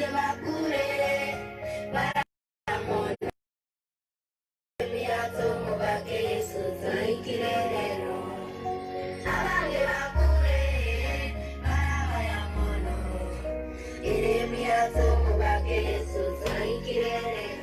Abange bakure baramona ebiato omobake Yeso twaikire rero. Abange bakure barabaya mono, ere ebiato omobake Yeso twaikire rero.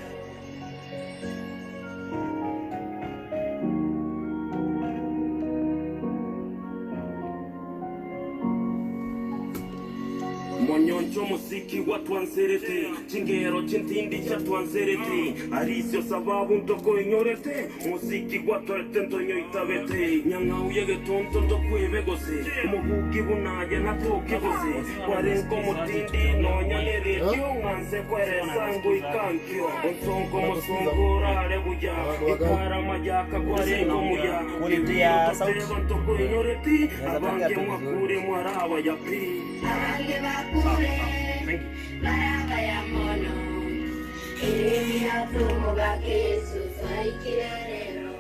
Monyoncho omosiki gwatwanserete, chingero chintindi chiatwanserete, Arisio sababu ntokoinyorete, Mosiki gwatoete ntonyoitabete, Nyang'au y'egetonto ntokwebe gose, Omobuki buna aye natoke gose, Kwarenge omotindi nonya neredio, Ng'anse kweresa ngoika nkio, Onsongo omosongo orare buya, Ikara mayaka kwarenge omuya, Quality ya sauti. Toteba ntokoinyoreti, Inaweza Abange tokea tu vizuri. mwakure mwarabaya pi. Abange bakure barabaya mono, Eremia tomobake Yeso twaikire rero.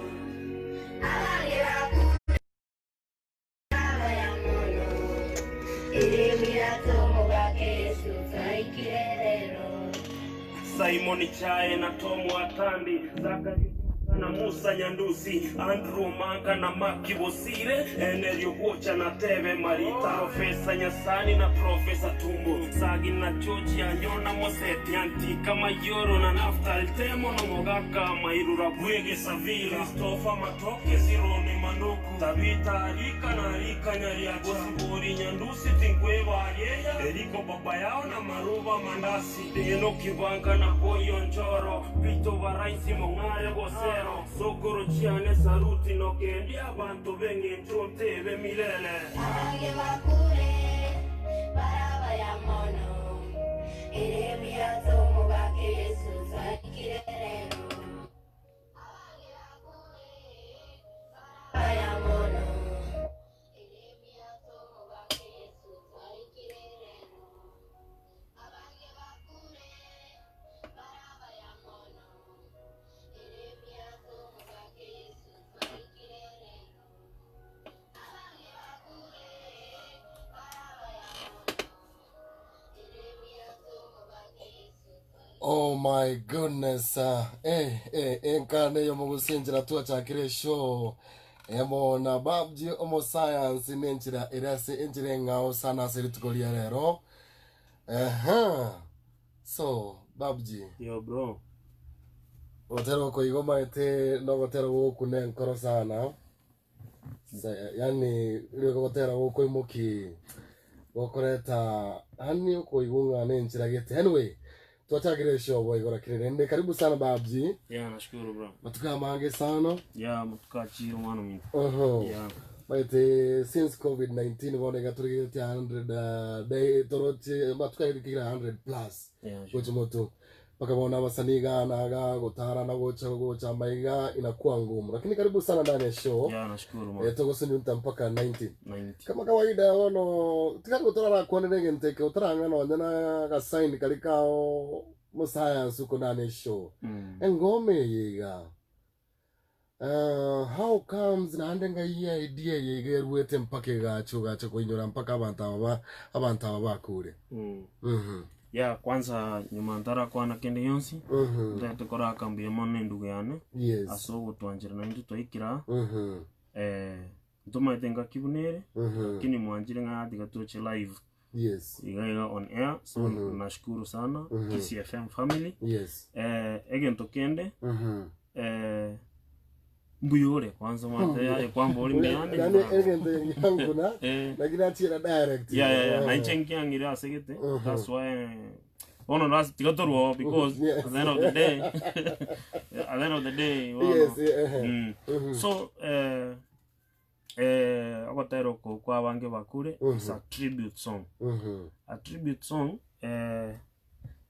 Abange bakure barabaya mono, Eremia tomobake Yeso twaikire rero. Simoni Chae na Tomu Atandi, Zakaria na Musa Nyandusi, Andrew Omanga na Maki Bosire, Enerio Bwocha na Tebe Marita, Profesa Nyasani na Profesa Tumbo, Sagi na George Anyo na Moseti, Antika Mayoro na Naftali Temo na Mogaka Mairura Bwege Savira, Christopher Matoke Sironi Manuku, Tabita Arika na Arika Nyariacha, Bosibori Nyandusi Tinkweba Ayeya, Eriko Baba Yao na Maruba Mandasi. Enoki Banga na Boyo Njoro, Pito Baraisi Mong'are Bosero, Sokoro chiane saruti nokendia abanto b'eng'encho ntebe milele. Abange bakure barabaya mono, ere buya tomobake Yeso twaikire rero. Abange bakure barabaya mono, ere buya tomobake Yeso twaikire rero. Abange bakure barabaya mono, ere buya tomobake Yeso twaikire rero. Abange bakure barabaya mono, ere buya tomobake Yeso twaikire Oh my goodness. ah, Eh, eh, enkana eyo mogusinchera twachakire eshow. Emo na Babji omo science nenchera ere ase enchera eng'ao sana ase rituko ria rero. Ehe. So, Babji, Yo bro. gotera okoiga omaete nogotera gokuna enkoro sana. Se, yani rigo gotera gokoimoki gokoreta yani okoigwa ng'a nenchera gete. Anyway, twachakire eshow boigo lakini rende karibu sana Babji. Yeah, nashukuru bro. Matuko amange sana. Yeah, matuko achire omwana ominto. Oho. Yeah. Maete since COVID-19 bono iga turigetie 100 uh, day toroche matuko airikire 100 plus Yeah, sure. gocha moto mpaka bono abasanii iga naga gotarana gocha gocha maiga inakuwa ngumu lakini karibu sana ndani ya show Yeah, nashukuru man. eh, togosonyunta mpaka 90 90. kama kawaida bono tigari gotorara egento eke otarang'a nonya na gasign kari kao mosayansi uko ndani ya show Mm. engoma eye iga Uh, how comes naende ngai ya idea eye iga eruete mpaka egacha ogacha koinyora mpaka abanto aba ba abanto aba bakure Mm. Mhm. Yeah, kwanza nyuma ntarakwana kende gionsi Mhm. ntagete koraka mbuya mono endugu yane Yes. ase ogotwanchera naintwe twaikire aa Mhm. eh, ntomaete ngaki buna ere Mhm. lakini mwanchire ng'a tiga toche live Yes. iga iga on air so Mhm. nashukuru sana Mhm. Kisii FM family Yes. eh, egento kende Mhm. eh, mbuya ore kwanza mate yaye kwamba ori mbuya Yani egento yangu na Eh. lakini achiera direct. yeah, yeah, yeah. Eh. na inche nkiang'ire ase gete Mhm. that's why bono ras tiga torwo because Yes. at the end of the day at the end of the day bono Yes, eh. mm. Mhm. so eh, eh, ogotera oko kwa abange bakure is a tribute song Mhm. a tribute song eh,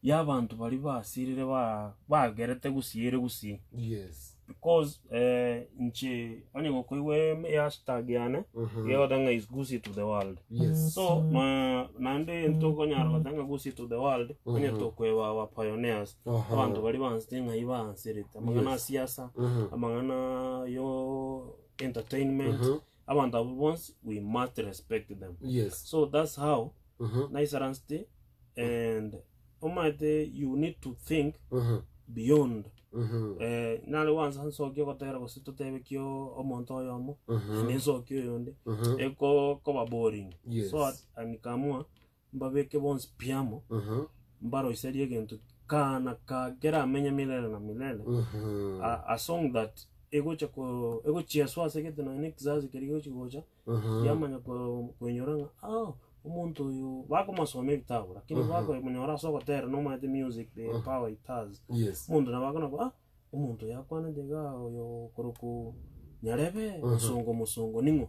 ya abanto baria basirire ba bagerete gusii ere gusii Yes. because eh, inche onye gokoigwa em- ehashtag yane Mhm. iga egoteba ng'a is gusii to the world Yes. so ma naende ntokonyara goteba ng'a gusii to the world onye Mhm. tokoeba our pioneers Aha. abanto baria bansete ng'ai baanserete amang'ana a Yes. siasa Mhm. amang'ana yo entertainment Mhm. abanto abwo bonsi we must respect them Yes. so that's how Mhm. naisaransete and. Omanyete you need to think Mhm. beyond. Mhm. Eh, nare gwansa nsokie ogotera gose totebe ki omonto oyomo, Mhm. nensokie oyonde, Mhm. ekoba boring. Yes. So nikaamua mbabeke bonsi pi amo, Mhm. mbaroiserie egento kana ka keramenye milele na milele, Mhm. a song that egocha ko egochieswa ase egete nonya na ekizazi keria gegochi gocha, Mhm. Kiamanya koinyora ng'a ah, omonto oyo bakomosoma ebitabu lakini bakomonyora ase ogotera nomanyete music the power it has. Yes. Omonto nabo akona koba ah, omonto oyo akwanete igaa oyo okorokwa Nyarebe, Mosongo Mosongo ning'o?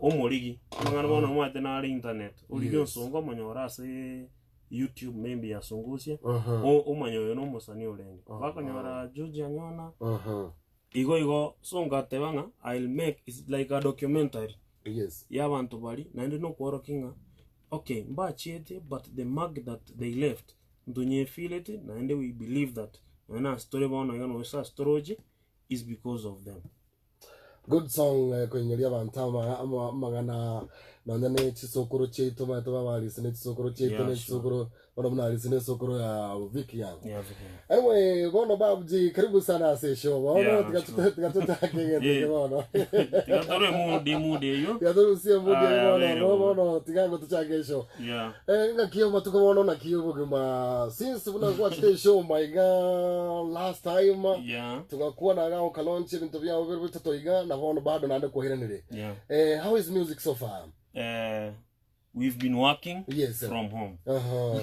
Omorigi, amang'ana bono omanyete nare internet, origie Yes. Onsongo omonyore ase YouTube maybe ya Sungusia, omanye oyo na omosani orenge. Bakonyora George Anyona, Igo igo so ngateba ng'a I'll make it's like a documentary Yes. ya abanto baria naende nokworokia ng'a okay mbachiete but the mark that they left ntonyefeelete naende we believe that nonya na ase tore bono iga nonya ase toroche is because of them. Good song eh, koinyoria abanto ama- ama- amang'ana nonya ne chisokoro chiaito omanyete babarise ne chisokoro chiaito Yeah, ne sure. chisokoro Bono buna Alisi ne sokoro ya Vicky yango. Yeah, Vicky. Anyway, bono Babji, karibu sana ase show. Bono Yeah, tiga sure. tute tiga tutake egento Yeah. eke bono. Tiga torwe mood mood eyo. Tiga torusie mood Ah, eye bono, very no good. bono tiga ngo tuchake show. Yeah. Eh, ng'aki amatuko bono naki obogima since buna gwachete show my girl last time Yeah. tugakuona iga okaloncha ebinto biao bire bitato iga na bono bado naende kwairanire. Yeah. Eh, how is music so far? Eh, we've been working Yes. from home Uh-huh.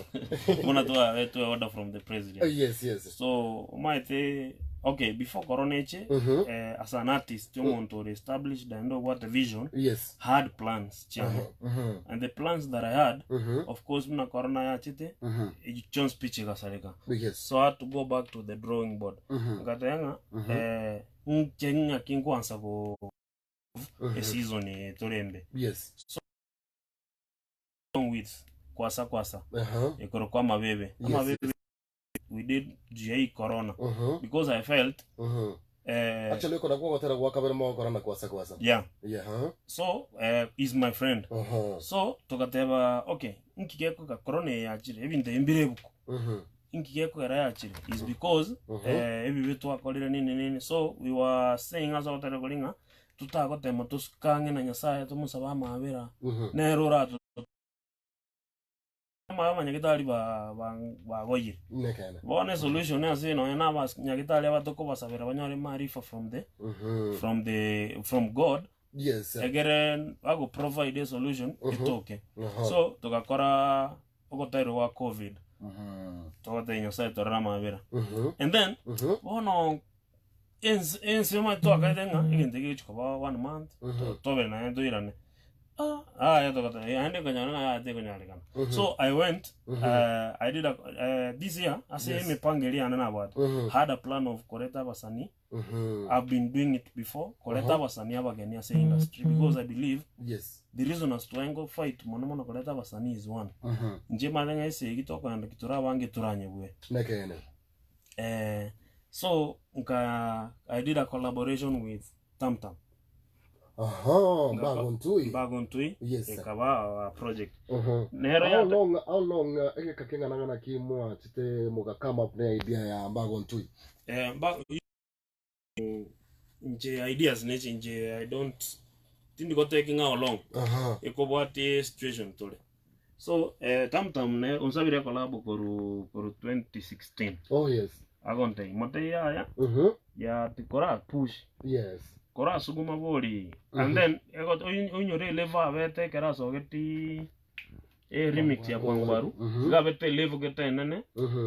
buna twaetwe order from the president Yes, yes. so omaete okay before corona eche eh, as an artist omonto ore established and obwate vision Yes. had plans chiane and the plans that i had of course buna corona yachete chonsi picha egasareka Yes. so i had to go back to the drawing board ngateba ng'a eh, nche ng'aki nkwansa go eseason eye torembe Yes. with kwasa kwasa Uh-huh. ekoro kwa amabebe Yes. amabebe we did ga corona because i felt eh, Actually, kona kwa gotera gwa kabere mo korona kwasa kwasa. yeah Yeah. Huh? so eh, is my friend so togateba okay nki gekoga corona eye yachire ebinto ebi mbire ebuku inki gekogera yachire is because eh, ebibe twakorire nini nini so we were saying ase ogotera kori ng'a totagotema tosukange na nyasaye tomosabe amabera nere oratu abanyagitari ba- ba- bagoyire Nekene. bono esolution ase nonya na abanyagitari aba tokobasabera banyore maarifa from the from the from god Yes. egere bago provide a solution etoke Uh-huh. so togakora ogotairwa gwa covid togotebia nyasaye torore amabera and then bono ense ense omanyete twakaete ng'a egento eke gegochi koba one month tobe naende toirane Ah, aya togoteba yaende nkonyora ng'a yaya tekonyarekana so i went i did a, this year ase Yes. emipango eria yane nabwate had a plan of koreta abasanii i've been doing it before koreta abasanii abageni ase industry because i believe Yes. the reason as to why fight mono mono koreta abasanii is one inche mate ng'a esegi tokogenda ki tore abange toranyebwe Nekene. eh, so nka i did a collaboration with tamtam Aha, Mbago Ntui. Mbago Ntui Yes. ekaba a project nero How ya long how long egeka king'ana ng'ana ki mwachete muga come up na idea ya Mbago Ntui? eh, mba, nche ideas nechi nche i don't tindi go taking how long ekobwati situation tore so eh, tamtam ne onsabire collab koru koru 2016 Oh yes. agonte mote yaya ya tikora push Yes. kora suguma bori and then ego oinyore level abete kera sogeti e remix ya kwangwaru gabete level gete nene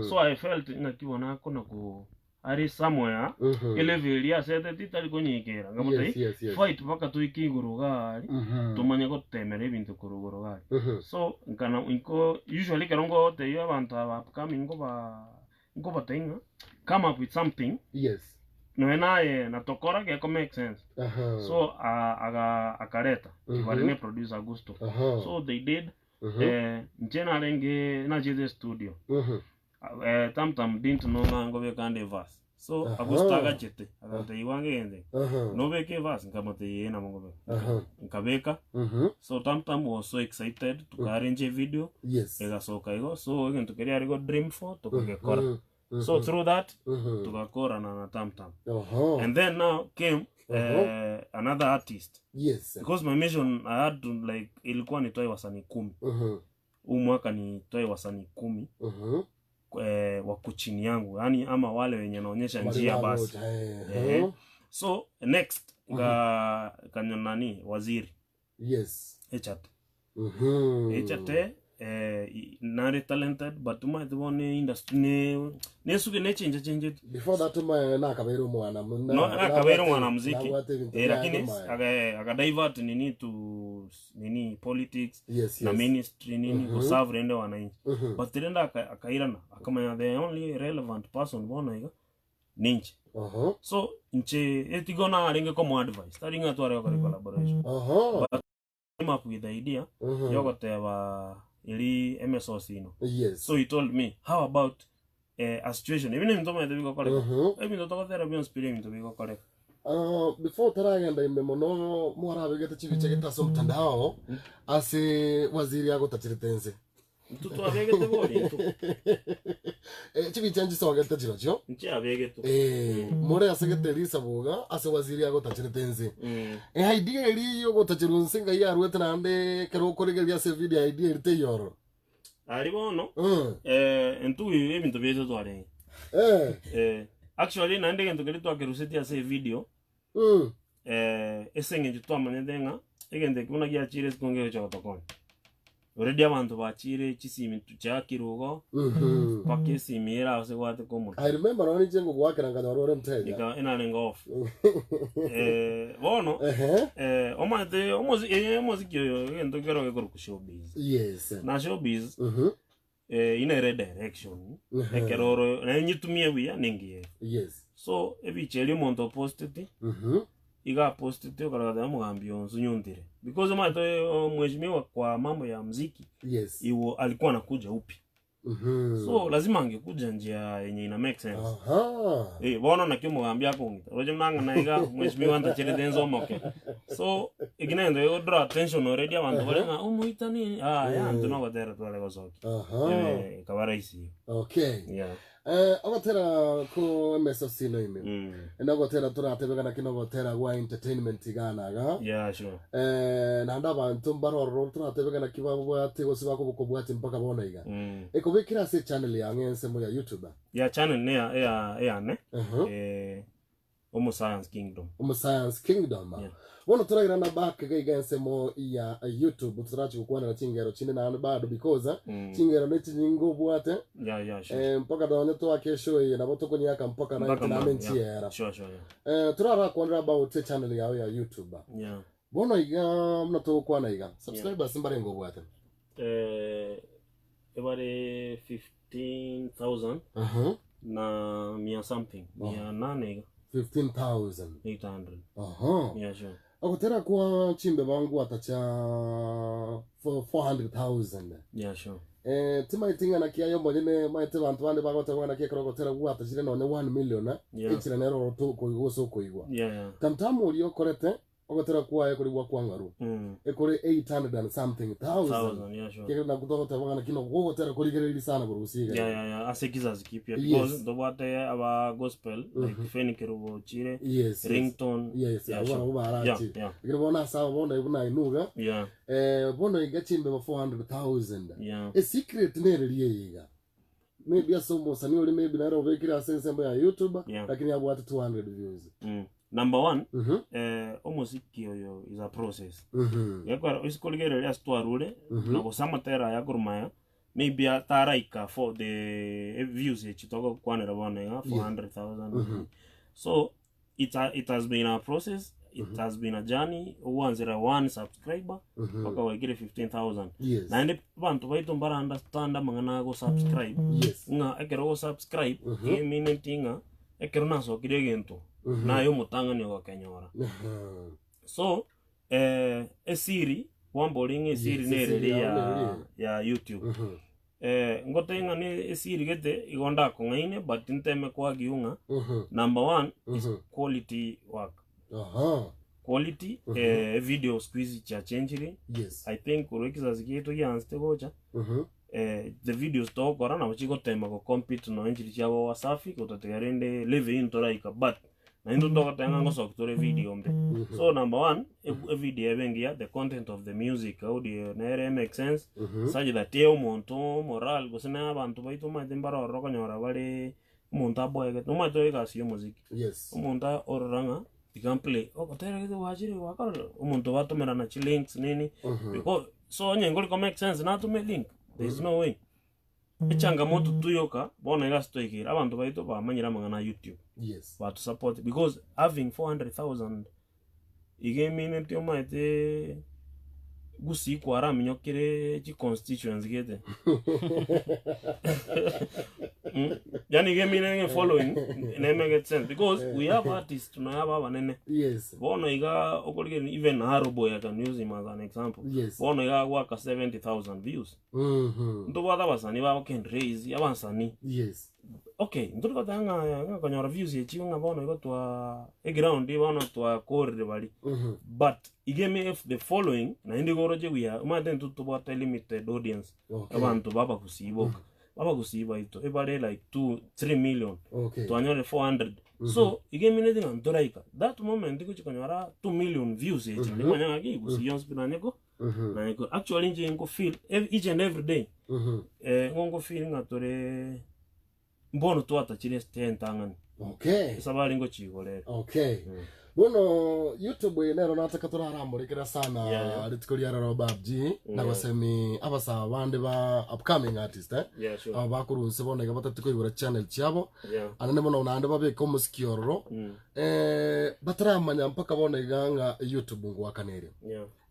so i felt ng'aki bona kona ku ari somewhere elevel eria aseteti tari konyikera ngamotai Yes, yes, yes. fight mpaka tuike igoro gari tumanye gotemera ebinto korugoro gari so nkana inko usually kero ngotebia abanto aba upcoming nkoba nkobatebia ng'a come up with something Yes. noe naye natokora geko make sense so aga akareta kibari ne producer Augusto so they did eh, nche narenge nachete studio eh, tamtam didn't know ng'a ngobeka ande verse So Aha. Augusto agachete agantebia igwange egento eke Aha. nobeke everse nkamotebia ee nabo nkobeka Aha. nkabeka Mhm. so Tamtam was so excited tukaarrange evideo Yes. egasoka igo so egento keria are go dream for tokagekora Mhm. so through that Mhm. tugakorana na Tamtam Aha. and then now came Aha. another artist Yes. because my mission I had to like ilikuwa nitoe wasanii kumi Mhm. huu mwaka nitoe wasanii kumi Mhm. eh, wako chini yangu yani ama wale wenye naonyesha njia basi Eh. Eh. so next nga kanyonani waziri Yes. echate Mhm. echate eh, nari talented but umaithibo ni industry ni nesuke nechenja chenje Before that ma nakabeire omwana No, nakabeire mwanamuziki. Nabwate ebinto eh, biaye lakini maye. akadivert nini to nini politics Yes, na yes. ministry nini Mhm. kuserve rende wananchi Mhm. but rende akairana akamanya the only relevant person bono iga ninche Aha. so nche etigo narenge komo advice tari ng'a tware gokora collaboration Aha. came up with the idea Mhm. yogoteba eri emesosi ino Yes. so he told me how about eh, a situation ebi nebinto omanyete bigokoreka Mhm. ebinto togotera bionsi pire ebinto bigokoreka Ah, before taragenda ime mono mwarabegete chibicha gete ase omotandao ase waziri agotachirete ense Intwe twabegete bori intwe Eh, chibicha nchisogete chirochio nche abegetwe Eh, more ase gete risaboga ase waziri agotachirete ense Mm. idea eri yogotachirwa nse ngai arwete naende ekero okoregeria ase video idea eri teiyororo Ari bono Mm. eh, intwe ebinto biaito twarenge Eh, eh, actually naende egento keria twakerusetie ase evideo mm. eh, ase eng'encho twamanyete ng'a egento eki buna giachire isiko ngegocha gotokonya. Already abanto bachire chisimi chiakirwe igo, Mhm. mpaka esimi ere ase gwateka omonto. I remember nonye ninche ngogoakera nkanyora ore mteja. Eka enarenge off. Eh, bono Ehe. eh, omanyete omozi eh, omoziki oyo egento kero gekorokwa showbiz. Yes. Na showbiz Mhm. eh, inere direction Mhm. ekero oro naye nyitumie buya nengiye. Yes. So ebicha eria omonto oposteti Mhm. iga apostete okarora omogambi onsunyuntire because omanyete eh, mheshimiwa kwa mambo ya mziki Yes. iwo alikuwa anakuja upi Mhm. so lazima angekuja njia yenye ina make sense Aha. Eh, bono naki omogambi akong'ita roche mnang'ana iga mheshimiwa ntacherete nsomoke so eki nento ego draw attention already abanto bare ng'a omoita nini ah ya Mm. nto nogotera tware gosokia Aha. Eh, ekaba rahisi igo Okay. yeah Eh, ogotera ko emeso sino ime. mm. Nogotera toratebekana ki nogotera gwa entertainment iganaga. yeah sure Eh, naende abanto mbarororo toratebekana ki babwate gose bakobokobwate mpaka bono iga. mm. Ekobekera ase echannel yang'e ensemo ya YouTube. yeah channel ne ya ya eyane Uh-huh. eh omo science kingdom Omo Science Kingdom. Yeah. Bono torairana back iga iga ensemo ya YouTube torachi gokwanera chingero chinde naende bado because eh, mm. chingero ne chinyinga obwate yeah yeah sure eh, mpaka nonye twake show eye nabo tokonyaka mpaka Mpaka night name ma- nchiera sure sure yeah eh, turarakwanera about echannel yao ya YouTube yeah bono iga muna togokwana iga subscribers mbarenga obwate eh ebare 15000 uh-huh. na mia something mia nane iga 15000 800 uh-huh. yeah sure ogotera kwa chimbe bangwata cha 400000 yeah sure Eh, timaiting'ana kiayo monyene maete banto bande bagotebana kiekero gotera gwata chire nonye 1 million eh, yeah echira nero otokoigwa gose okoigwa yeah yeah tamtamu oria okorete ogotera kwaye kori gwa kwang'aru mm. ekore 800 and something thousand thousand yeah sure kiekero nakutogotebana kino gogotera korigereiri sana korusiga yeah yeah yeah ase kizazi kipya Yes. because ntobwate aba gospel like Mhm. Feni Kerubo Chire yes yes ringtone yes Yeah, abo sure. nabo yeah barachi yeah lakini bona asaba bona ibuna inuga yeah eh bono iga chimbe ba 400000 yeah e secret nererie iga maybe ase omosani ori maybe nare obekire ase ensembo ya youtube Yeah. lakini abwate 200 views mm. number one Mhm, eh omosiki oyo is a process mhm, gekora osikorigereria ase twarure mhm. na gose amatera aya akoromaya maybe ataraika for the views echi togokwanera bono iga 400000 Mhm. so it, ha, it has been a process it Mhm. has been a journey owanzira one subscriber Mhm. mpaka waikire 15000 Yes. naende banto baito mbara understand amang'ana ago subscribe Yes. ng'a ekero ogosubscribe Mhm. eminenti ng'a ekero nasokire egento Mhm. naye omotang'ani ogokenyora Mhm. so eh, esiri wambori ng'a esiri Yes, nereri esiri ya, yao nereri. ya youtube Mhm. Ngotebi ng'a ne esiri gete igo ndakong'aine but nteme koargue ng'a number one is quality work. Quality, video siku hizi chiachenchire. I think korwa ekisasi kiaito giansete gocha, the videos togokora nabo chigotema go compete nonya nchiria chiabo Wasafi gotatiga rende level eywo ntoraika but naintwe ntogoteba ng'a ngosoki tore video mbe. So number one, evideo ebe engiya, the content of the music, audio nere emake sense, such that omonto moral gose na abanto baito omanyete mbare ororo okonyora bare omonto aboegete, omanyete oyo egasi ya omosiki. Omonto orora ng'a tiga mplay, ogotera gete gwachire gwakorire, omonto batomerana chilinks nini, because so onye nkori ko make sense natome link, there is no way. Echangamoto tuyoka bono iga ase toikeire, abanto baito bamanyire amang'ana a YouTube, bato support because having 400,000 iga emineti omanyete gusii kwaraminyokire chi constituency gete Yaani iga emineti ng'a following ne make sense because we have artists nonya aba abanene Bono iga okorigereria even Arrow Boy I can use him as an example Bono iga agoaka 70,000 views Ntobwate abasani babo Ken Rays, abasani. Okay, ntori goteba ng'a ng'a konyora views echi ng'a bono igo twa eground bono twakorire baria. But iga ime if the following naende igo oroche we are omanyete intwe tobwate limited audience, abanto ba abagusii boka. Abagusii baito ebare like 2, 3 million, twanyorire 400. So iga emineti ng'a ntoraika, that moment gochia konyora 2 million views echi, nimanye ng'aki gusii yonsi pi nanye ko. Naye ko- actually inche nko feel each and every day nigo nko feel ng'a tore mbono twatachire esite entang'ani esabari ngochigorere. Okay. Bono YouTube eye nero nataka toraramborekera sana rituko ria rero Babji na gosemi abasae bande ba upcoming artist eh? Yeah, sure. Aba bakorwa inse bono iga batati koigora channel chiabo anene bono naende babeke omosiki ororo bataramanya mpaka bono iga ng'a YouTube ngwakanere.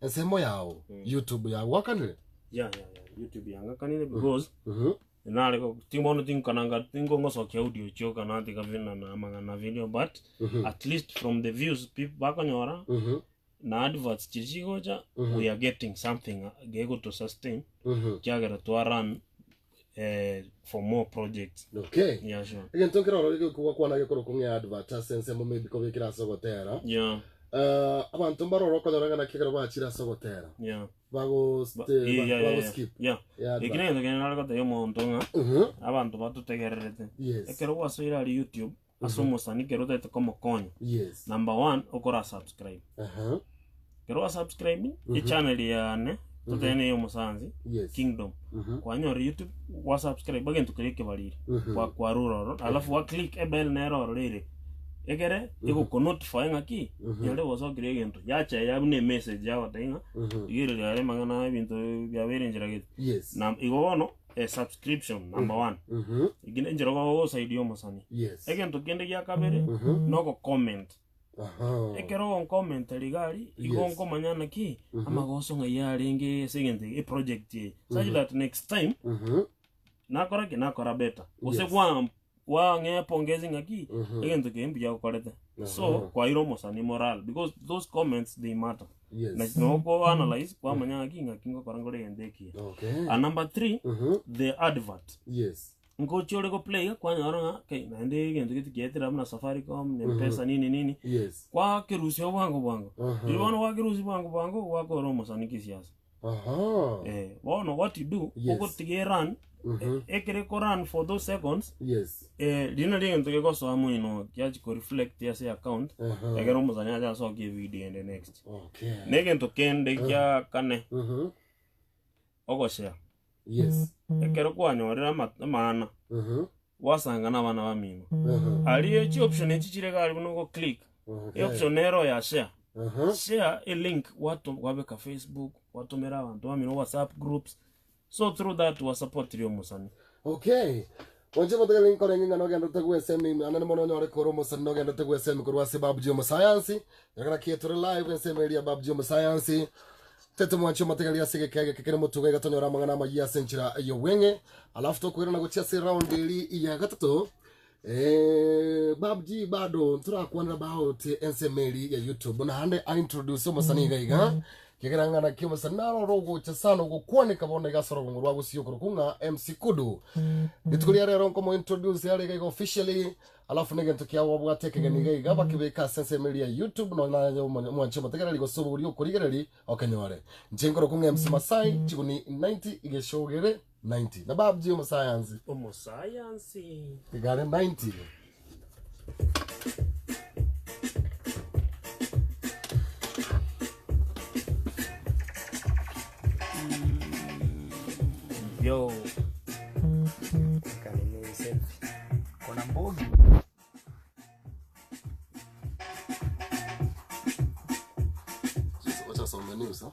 Ensemo yao YouTube yagwakanire? Yeah, yeah, yeah. YouTube yangakanire because nare go- ti bono tinkananga tingongosokia audio chioka natiga vina na amang'ana video but at least from the views people bakonyora na adverts chiri chigocha we are getting something gegoto sustain kiagera twa run for more projects. Okay. Yeah, sure. Egento nkere ororo gekogwakwana gekorokwa ng'a advert ase ensemo maybe kobekera ase ogotera. Abanto mbaroro okonyora ng'a naki ekero bachire ase ogotera. Bago bago skip. Ya advert. Eki negento kende nare gotebia omonto ng'a abanto batotegererete. Ekero gwasoire aria YouTube ase omosani ekero otagete komokonya. Number one okora subscribe. Ekero gwa subscribe echannel yane totebe neye omosanzi kingdom. Kwanyora youtube gwa subscribe egento keria ekebariri kwa kwarure ororo alafu gwa click ebell nere ororo ere egere egokonotify ng'aki nyare gosokeria egento yacha ya buna emessage yagotebia ng'a rigereria are amang'ana ebinto biabeire enchera gete. Na igo bono esubscription number one eki nenchera ogosaidia omosani. Egento kende gia kabere nogocomment. Ekero ogoncommentera iga aria, igo nkomanya naki amagoso ng'ai arenge ase egento eke, eproject eye. Such that next time, nakora ki? Nakora better. Gose kwang'ea pongezi ng'aki, egento keye mbuya okorete. So, kwaeire omosani morale because those comments they matter. Na noko analyze kwamanya ng'aki ng'aki ngokora nkore egento ekiya. And number three, the advert. Ngochia ore go play iga kwanyora ng'a okay naende egento gete kiaetire buna Safaricom, na Mpesa nini nini, kwakerusia bwango bwango. Riria bono gwakerusia bwango bwango, gwakora omosani kisiasa. Eh, bono what you do, ogotiga erun, ekere eko run for those seconds, riria nario egento gegosoa moino giachia ko reflect ase account, ekero omosani acha asokie evideo ende next. Na egento kende gia kane, ogoshare. Ekero kwanyorire amana, gwasanga na abana bamino. Aria chioption echi chire iga aria buna ogo click, eoption nero ya share. Share elink gwabeka Facebook, gwatomera abanto bamino WhatsApp groups, so through that gwasupportire omosani. Okay. Mwanche motegerere nkorenge ng'a nogenderete gwesemi ime anene mono onyore kore omosani nogenderete gwesemi korwa ase Babji omosayansi. Ekero ki tore live ensemo eria Babji omosayansi. Tete mwanche omotegereri ase egeka egeke kere motugo iga tonyore amang'ana amayia ase enchera y'obweng'e. Alafu tokoirana gochia ase round eri ya gatato. Eh, Babji bado ntorakwanera about ensemo eri ya YouTube naende aintroduce omosani iga iga. Kegera ng'a naki omosani naro ore ogocha sana ogokwaneka bono iga ase orogongo rwa gusii okorokwa ng'a MC Kudu. Rituko ria rero nkomointroduce are iga iga officially alafu negento kiao obwate ekegeni iga iga bakebeka ase ensemo eria ya YouTube nonya naye omwanchi omotegereri gose oboria okorigereri okenyore. Inche nkorokwa ng'a MC Masai chiguni 90 igeshogere 90. Na Babji omosayansi. Omosayansi. Igare 90. Yo. Kanini selfie. Kona mbogi. Wacha some news, huh?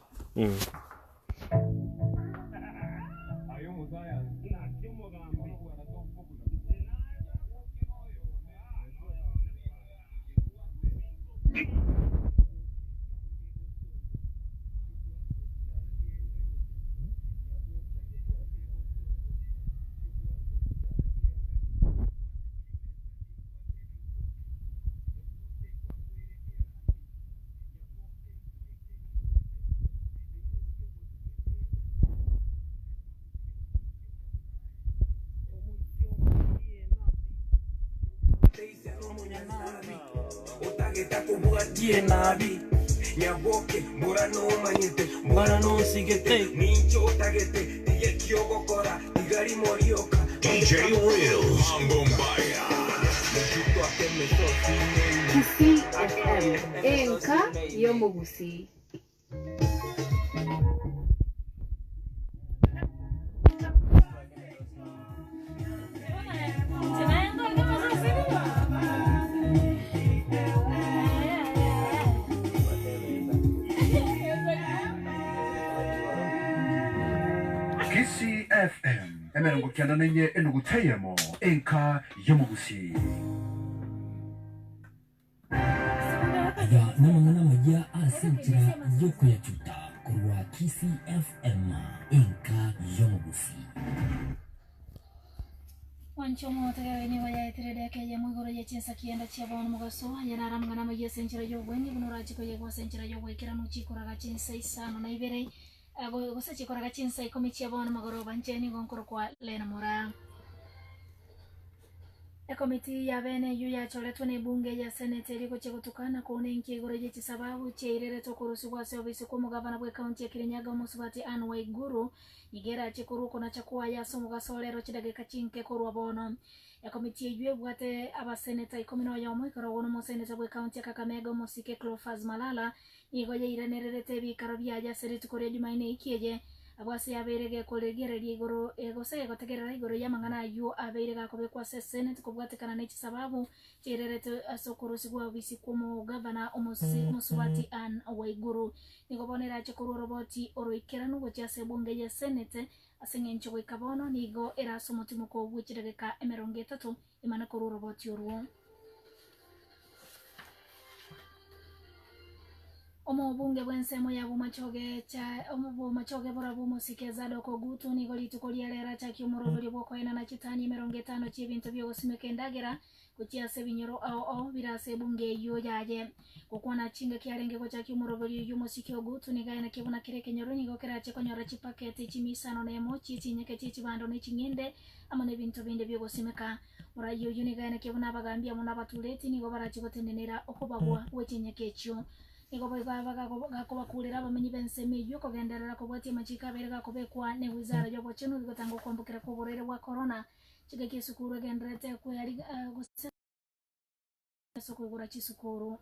DJ Reels Mambo Mbaya. Kisii FM, enka y'omogusii. Kisii FM 91 eyemo enka y'omogusii. Aya namang'ana amayia ase enchera y'okoyachuta korwa Kisii FM, enka y'omogusii. Mwanche omotegereri nigo yaetire edaka eyemo igoro ye chinsa kianda chia bono mogaso, aya naro amang'ana amayia ase enchera y'obweni buna orache koyegwa ase enchera y'oboikeranu chikoraga chinsa isano na ibere, gose chikoraga chinsa ikomi chia bono mogoroba. Inche nigo nkorokwa Lena Moraa. Ekomiti y'abene eyio yachoretwe n'ebunge ya Seneti eria egochia gotuka na kounenkia igoro ye chisababu chiaireretwe okorusigwa ase obisi kw'omogavana bw'ekaunti ya Kirinyaga omosubati Anne Waiguru nigo erache korwa okonacha kwaye ase omogaso orero chidageka chinke korwa bono. Ekomiti eyio ebwate abaseneta ikomi na oyomo ekarogwa n'omoseneta bw'ekaunti ya Kakamega omosike Cleophas Malala Nigo yairanererete ebiikaro biaye ase rituko ria Jumaine eiki eye, abwo ase yabeire gekorigereria igoro, gose gegotegerera igoro y'amang'ana ayio abeire gakobekwa ase Senate kobwatekana ne chisababu chiairerete ase okorusigwa obisi kw'omogavana omosubati Ann Waiguru. Nigo bono erache korwa oroboti oroikeranu gochia ase ebunge ye Senate ase eng'encho goika bono nigo ere ase omotimoko bwe chidageka emerongo etato emane korwa oroboti orwo. Omobunge bw'ensemo ya Bomachoge cha Bomachoge borabwo omosike Zadok Ogutu nigo rituko ria rero achakia omoroberio bw'okoenana chitani emerongo etano chi'ebinto bi'ogosimeka endagera gochia ase ebinyoro ao ao bire ase ebunge eyio yaye. Gokwana chingaki arenge gochakia omoroberio oyio omosike Ogutu nigo aenekia buna kera ekenyoro nigo kerache konyora chipaketi chimisano nemo chie chinyeke chie chibando ne ching'ende amo nebinto binde bi'ogosimeka. Moraia oyio nigo aenekia buna abagambi amo nabatureti nigo barache gotenenera okobagwa gwe chinyeke echio. Nigo boigo gakobakurera abamenyi b'ensemo eyio kogenderera kobwatia amachiko abeire gakobekwa ne wizara y'obochenu rigotanga okwambokera kw'oborwaire bwa korona. Chingaki esukuru egendererete gose ase okoigora chisukuru.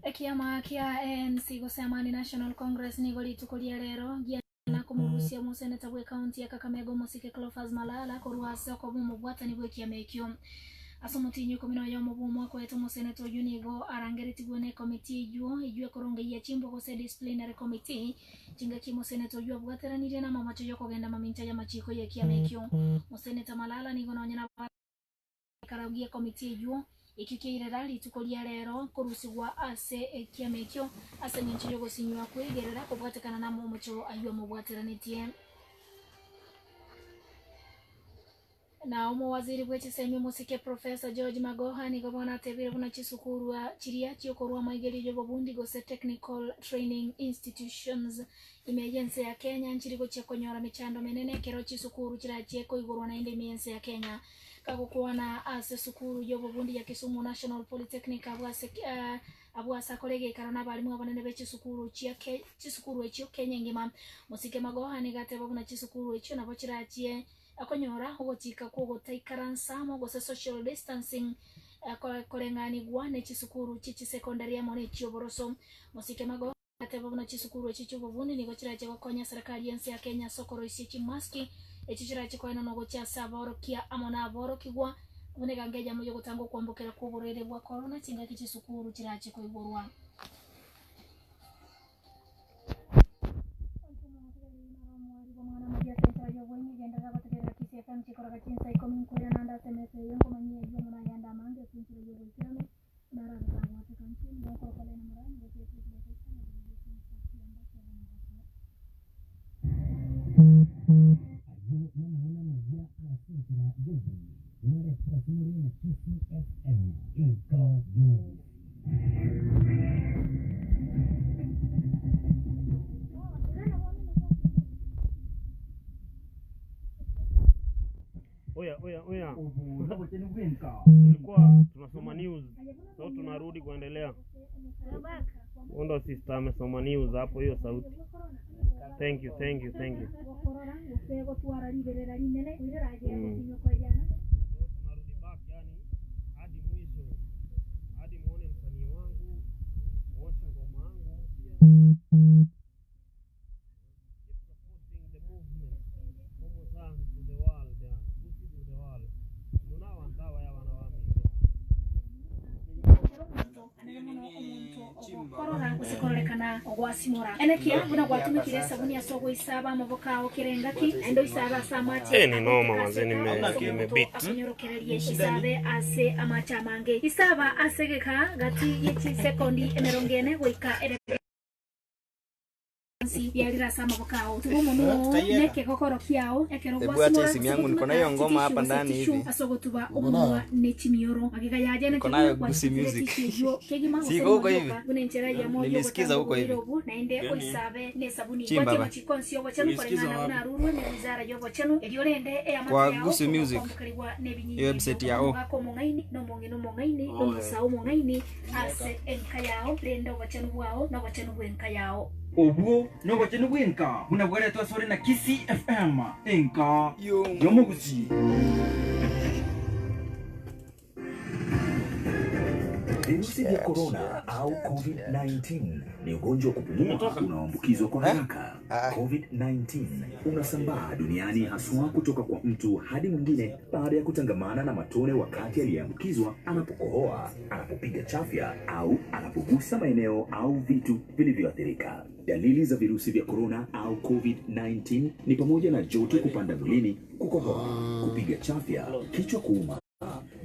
Ekiama kia ANC gose Amani National Congress nigo rituko ria rero giana komorusia omoseneta bw'ekaunti ya Kakamega omosike Cleophas Malala korwa ase okoba omobwatani bw'ekiama ekio. Ase omotienyi oikomi na oyomo bw'omwaka oete omoseneta oyio nigo arangeretigwe n'ekomiti eyio eyio ekorongeyia chimbwa gose Disciplinary Committee chingaki omoseneta oyio abwateranirie namamocho yokogenda mamincha y'amachiko y'ekiama ekio. Moseneta Malala nigo nonye na Ekerogo gi'ekomiti eyio ekio kiairera rituko ria rero korusigwa ase ekiama ekio ase engencho y'ogosinywa kweigerera kobwatekana namomocho ayio amobwateranetie. Na omowaziri bwe chisemi omosike Professor George Magoha nigo bono atebire buna chisukuru chiria chiokorwa amaigerio y'obobundi gose Technical Training Institutions ime y'ense ya Kenya nchiri gochia konyora mechando menene ekero chisukuru chirachie koigorwa naende ime y'ense ya Kenya. Kagokwana ase esukuru y'obobundi ya Kisumu National Polytechnic abwo ase abwo ase akore egeikaro nabarimu abanene be chisukuru chia chisukuru echio Kenya engima. Mosike Magoha nigo ateba buna chisukuru echio nabo chirachie Okonyora ogochika kw'ogotaikaransa amo gose social distancing koreng'anigwa ne chisukuru chie chisekondari amo ne chi'oboroso. Mosike Magoha agateba buna chisukuru echi chi'obobundi nigo chirache gokonya serikali y'ense ya Kenya ase okoroisia chimaski echio chirache koenanwa gochia ase aborokia amo na aborokigwa buna egango eyemo y'ogotanga okwambokera kw'oborwaire bwa korona chingaki chisukuru chirache koigorwa. Ayio namang'ana amaya ase enchera y'oboronge, naretire ase more na Kisii FM, enka y'omogusi. Oya, oya, oya. Tulikuwa tunasoma news, so tunarudi kuendelea. Undo sister amesoma news hapo, hiyo sauti. Thank you, thank you, thank you. So tunarudi back yani hadi mwisho, hadi muone msanii wangu, muoche ngoma yangu pia. Keep supporting the movement. Homo Sans to the world, yani. Gusi to the world. Nuna wantawa ya wana wa minto. Korora gose kororekana ogwasimora enekia buna gwatumikire esabuni ase ogoisaba amaboko ao kera engaki naende oisabe ase amache Eh, ni noma agoiteka manze, ase nime ase omonto nime beat. akonyorokererie isabe ase amache amange isaba ase egeka gati ye chisekondi emerongo ene goika ere bionsi biarire ase amaboko ao. Tuba omonwa oo nekegokoro kiao ekero Hebu acha gwasimora simu gose yangu, niko na gotumeka hiyo ngoma chitishu hapa gose ndani tishu hivi. ase ogotuba Uko nayo? omonwa ne chimioro. Magega yaye Niko nayo naki Gusi gwachitire Music. tishu eyio kegima gose Siko huko rimo hivi. rioka buna enchera eyemo Nilisikiza yogotanga huko oborwaire hivi. obo naende oisabe nesabuni. Chimba Bwatia ba. amachiko onsi y'obochenu koreng'ana buna arurwe ne wizara y'obochenu erio orende eamate Kwa yao Gusi Music. ogokwambokerigwa nebinyinyi Hiyo website ya O. omogaka omong'aini na omong'ina omong'aini na omosae omong'aini ase enka yao renda obochenu bwao na obochenu bw'enka yao. Obwo nobochenu bwenka buna bwaretwa asore na Kisii FM enka y'omogusi. Virusi vya korona au COVID-19 ni ugonjwa wa kupumua unaoambukizwa kwa haraka. COVID-19 unasambaa duniani haswa kutoka kwa mtu hadi mwingine baada ya kutangamana na matone wakati aliyeambukizwa anapokohoa, anapopiga chafya au anapogusa maeneo au vitu vilivyoathirika. Dalili za virusi vya korona au COVID-19 ni pamoja na joto kupanda mwilini, kukohoa, kupiga chafya, kichwa kuuma,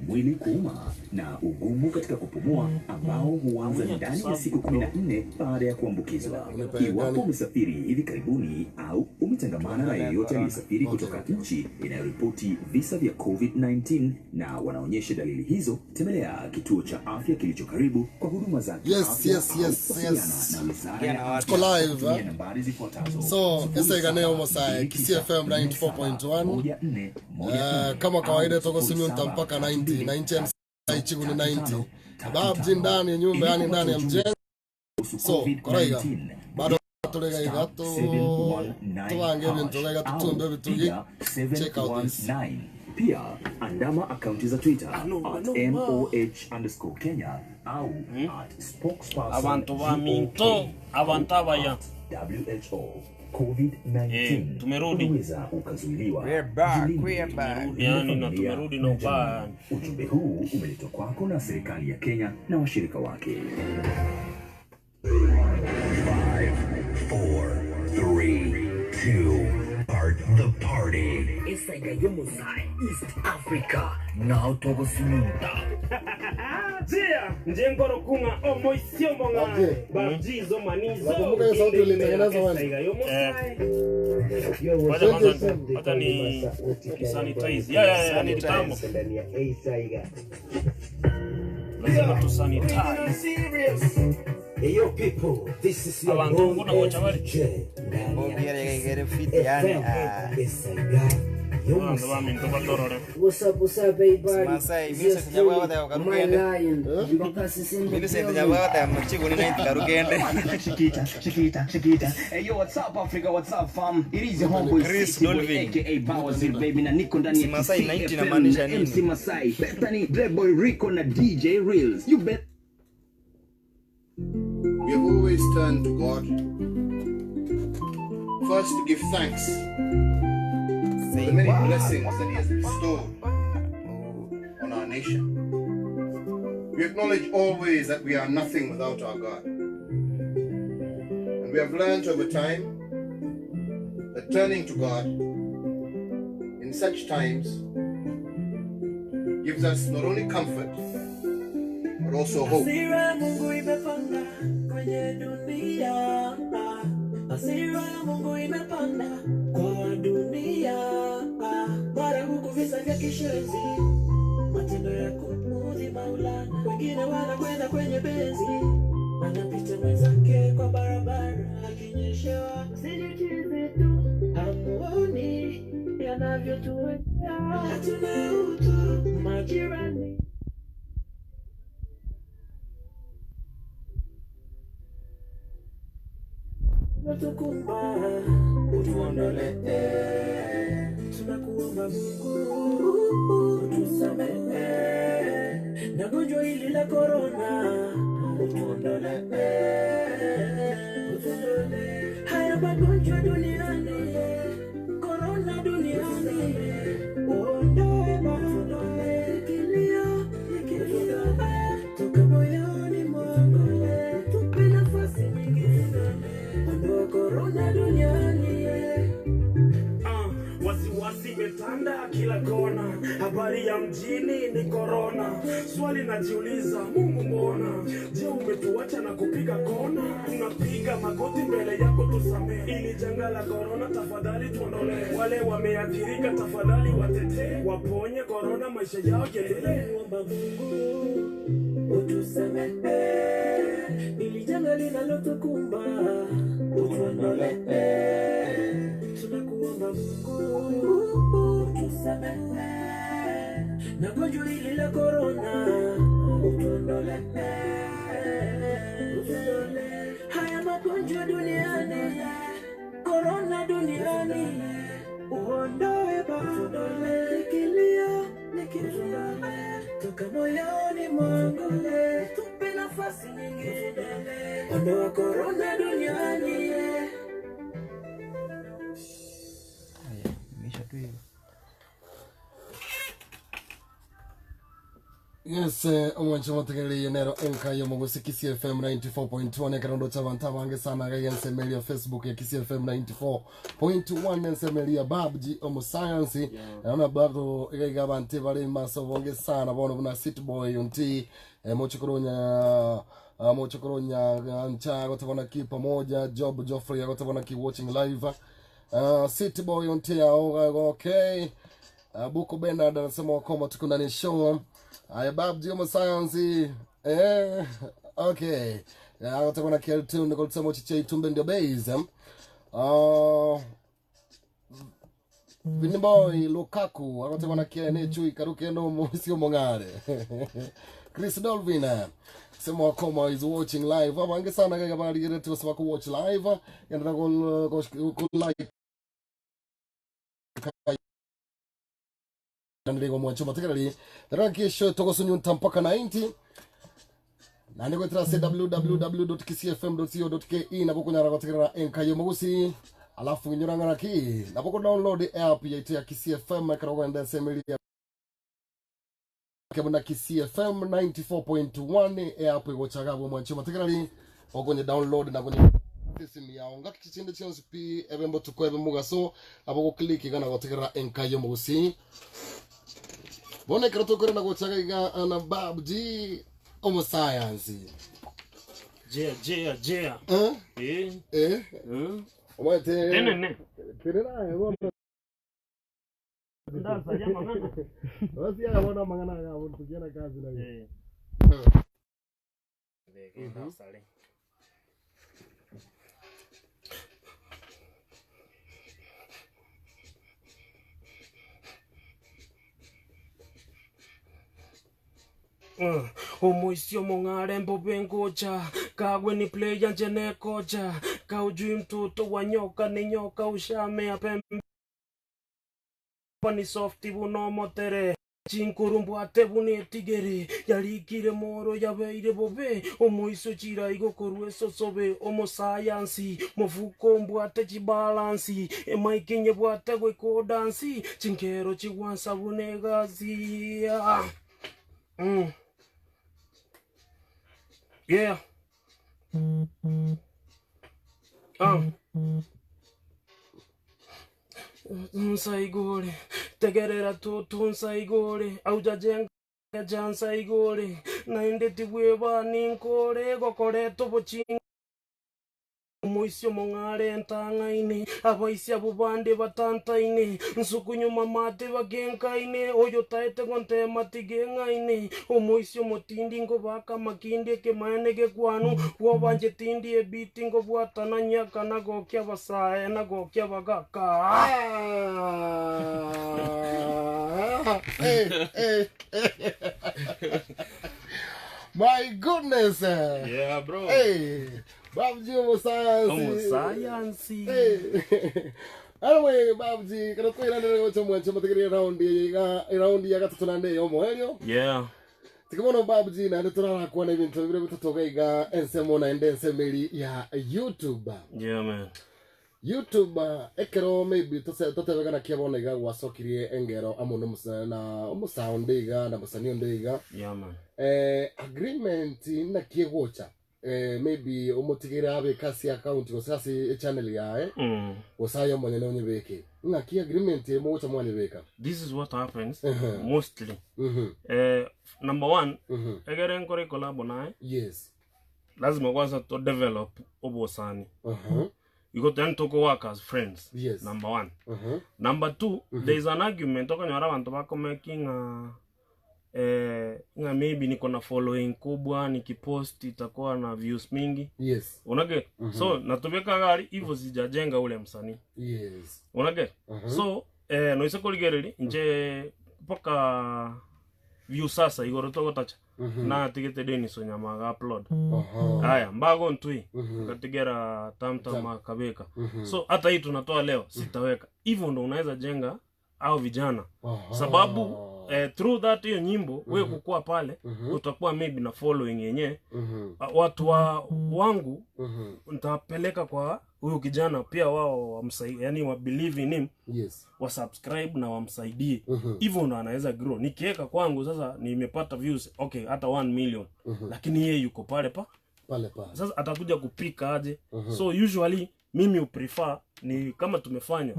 mwili kuuma na ugumu katika kupumua ambao huanza ndani ya siku 14 baada ya kuambukizwa. Iwapo umesafiri hivi karibuni au umetangamana na yeyote aliyesafiri kutoka nchi inayoripoti visa vya COVID-19 na wanaonyesha dalili hizo, tembelea kituo cha afya kilicho karibu kwa huduma za Yes, kiafya yes, au yes, wasiliana yes. na Wizara ya watu. Tuko Afya live, kutumia eh? nambari zifuatazo: So, esegane omosae Kisii FM 94.1. Kama kawaida toko sinyunta mpaka 90 90 MC chiguni 90 babji ndani ya nyumba yani ndani ya mjengo so koraiga bado turegaiga tu tubange ebintu gaiga tutumbe ebitugi check out this 719. Pia andama akaunti za Twitter at MOH_Kenya au at spokesperson Abantu ba minto, abantu abaya. WHO. COVID-19 Eh, tumerudi. unaweza ukazuiliwa. We're back, Jilinde, we're back. Tumerudi yani na familia tumerudi na ubaya. jamii. Ujumbe huu umeletwa kwako na serikali ya Kenya na washirika wake. 5, 4, 3, 2, part the party. Esaiga y'omosae East Africa, ng'ao togosunyunta. Yeah, nje nkorokung'a omoisia omong'aani, Babjizo manizo, Nakumbuka hiyo sauti inde ime ulitengeneza ya wewe. esaiga y'omosae. Wacha kwanza hata ni ni sanitize. Yeah, yeah, yeah, ni kitambo. Lazima tu sanitize. Hey yo people, this is your Abantu boy mbona wocha bali? FJ Mbogere fit yani ah. Abantu baminto batorore. What's up, what's up, everybody? Masai, It's mimi yours sasa nyabwa truly, bata my karugende. lion, Mbakasi is in the Mimi sasa building. nyabwa bata mchigo ni naiti karugende. Shikita, Shikita, Shikita. Hey yo, what's up Africa? What's up fam? It is your homeboy Chris City Boy Dolvin. aka Bowser baby na niko ndani Si ya Masai Kisii 90 FM inamaanisha na nini? MC Masai, Bethany, Playboy Rico na DJ Reels. You bet We have always turned to God first to give thanks for the many blessings that He has bestowed on our nation. We acknowledge always that we are nothing without our God. And we have learned over time that turning to God in such times gives us not only comfort but also hope. Hasira ya Mungu imepanda kwenye dunia, hasira ya Mungu imepanda kwa dunia. Mara huku visa vya kishenzi, matendo ya kumuudhi Maulana, wengine wanakwenda kwenye benzi, anapita mwenzake kwa barabara akinyeshewa. Sijichize tu, hamuoni yanavyotuwekea, hatuna utu majirani. Tukumba utuondolee, tunakuomba Mungu utusamehe na gonjwa hili la korona, utuondolee, utuondolee haya magonjwa duniani, korona duniani, uondoe Baba, kilio kilio toka moyoni mwangu, tupe nafasi nyingine, ondoa korona duniani. Ah, wasiwasi imetanda kila kona, habari ya mjini ni korona. Swali najiuliza, Mungu mbona, je, umetuacha na kupiga kona? Tunapiga magoti mbele yako, tusamee ili janga la korona, tafadhali tuondolee. Wale wameathirika, tafadhali watetee, waponye korona, maisha yao yaendelee. Tunakuomba Mungu utusamehe, ili janga linalotukumba utuondolee. Tunakuomba Mungu utusamehe, na gonjwa hili la korona utuondolee, utuondolee haya magonjwa duniani, korona duniani, uondoe Baba, kilio nikilia toka moyoni mwangu, tupe nafasi nyingine, ondoa korona duniani. Imeisha tu hivyo. Yes, omwancho motegereire nero enka yomogosi Kisii FM 94.1 ekerondo cha bantu abange sana gaiga ensemeria Facebook ya Kisii FM 94.1 ensemeria Babji omo science naona bado igaiga abantu bari maso bonge sana bono buna City Boy unti mochokoronya mochokoronya ncha gotabona ki pamoja Job Joffrey gotabona ki watching live City Boy unti ao okay Buko Bernard anasema wakoma tuko ndani ya show. Aya Babji omo science okay. Agotabona ki tune nikoltsemo chiche itumbe ndio base. Vinboy Lukaku agotabona ki ne chui karuke no musio mongare. Chris Dolvin sema wakoma is watching live. Abange sana kaka bali geretu sema ku watch live. Yandra ko ko like ndirego mwancho mategereri rakisho togosunyunta mpaka 90 na nigwetera se www.kcfm.co.ke nabo kunyara gotegerera enkayo mugusi alafu inyurang'ana ki nabo ku download app yaitu ya KCFM ekero ogenda semeria kebuna KCFM 94.1 app igochaga bwo mwancho mategereri ogonye download na gonye simu yao ngaki chinde chionsi pi ebembo tuko ebe mugaso abo goclick gana gotegerera enkayo mugusi bonekero tokorena gochaga iga na babji Omosayansi. Jea, jea, jea. Eh? Eh. Eh? Omanyete. Tenene. Tenena aye bono. Ndasaria amang'ana. Basi bono amang'ana aya bono tukienda kazi na Eh. Omoisio omong'are mbobe ngocha, kagwe ni player nche nekocha, kaujui mtoto wa nyoka ni nyoka ushamea pembe ni soft buna omotere chinkuru mbwate buna etigere yarikire moro yabeire bobe omoiso chiraigo korwa esosobe omosayansi mofuko mbwate chibalansi emaike nyebwate goika odansi chinkero chigwansa buna egasi ah. Yeah. Nsaigore tegerera tutu nsaigore aujajenga ja nsaigore naende tibweba ninkore gokoreta obochinga omoisio omong'are entang'aine abaisi abo bande batantaine nsuku nyuma mate bagenkaine oyo taete gontema tigeng'aine omoisio omotindi ngobaka amakindi ekemaene gekwanu bwobanche tindi ebiti ngobwatana nyaka nagokia abasae nagokia abagaka. Hey, hey, hey. My goodness. Yeah, bro. Hey, Babji omosayansi. Omosayansi. Hey. Anyway, Babji, kana twiranire gocha mwancho mategeria round ya round ya gatatu na nde yomo elio. Yeah. Tikimono Babji na turara kuona ibintu bire bitatoka iga ensemo na ende ensemeri ya YouTube. Yeah, man. YouTube ekero maybe totebegana kia bono iga gwacokirie engero amo na omusound iga na musanii onde iga. Yeah, man. Agreement nakie gocha maybe omotigere abe kasi account gose ase echannel yae gose aye omonyene onyebeke ng'aki agreement mogocha mwanyebeka. This is what happens mostly. Number one, egere nkore collab naye. Lazima kwanza to develop obosani. You got then to go work as friends. Number one. Number 2 there is an argument okonyora abantu bako making nga maybe niko na following kubwa nikipost itakuwa na views mingi. Unaget? So natubeka gari hivyo sijajenga ule msanii. Unaget? So noise korigereri nje mpaka view sasa igoro togotacha na tigete Dennis Onyama aga upload. Haya mbago ntui katigera tamtam akabeka. So hata hii tunatoa leo sitaweka. Hivyo ndo unaweza jenga au vijana. Sababu through that hiyo nyimbo wewe kukua pale utakuwa maybe na following yenyewe. Watu wa wangu nitawapeleka kwa huyu kijana pia wao wamsaidie, yani wa believe in him. Wa subscribe na wamsaidie. Hivyo ndo anaweza grow. Nikiweka kwangu sasa nimepata views okay hata 1 million. Lakini yeye yuko pale pa pale pale. Sasa atakuja kupika aje? So usually mimi prefer ni kama tumefanya.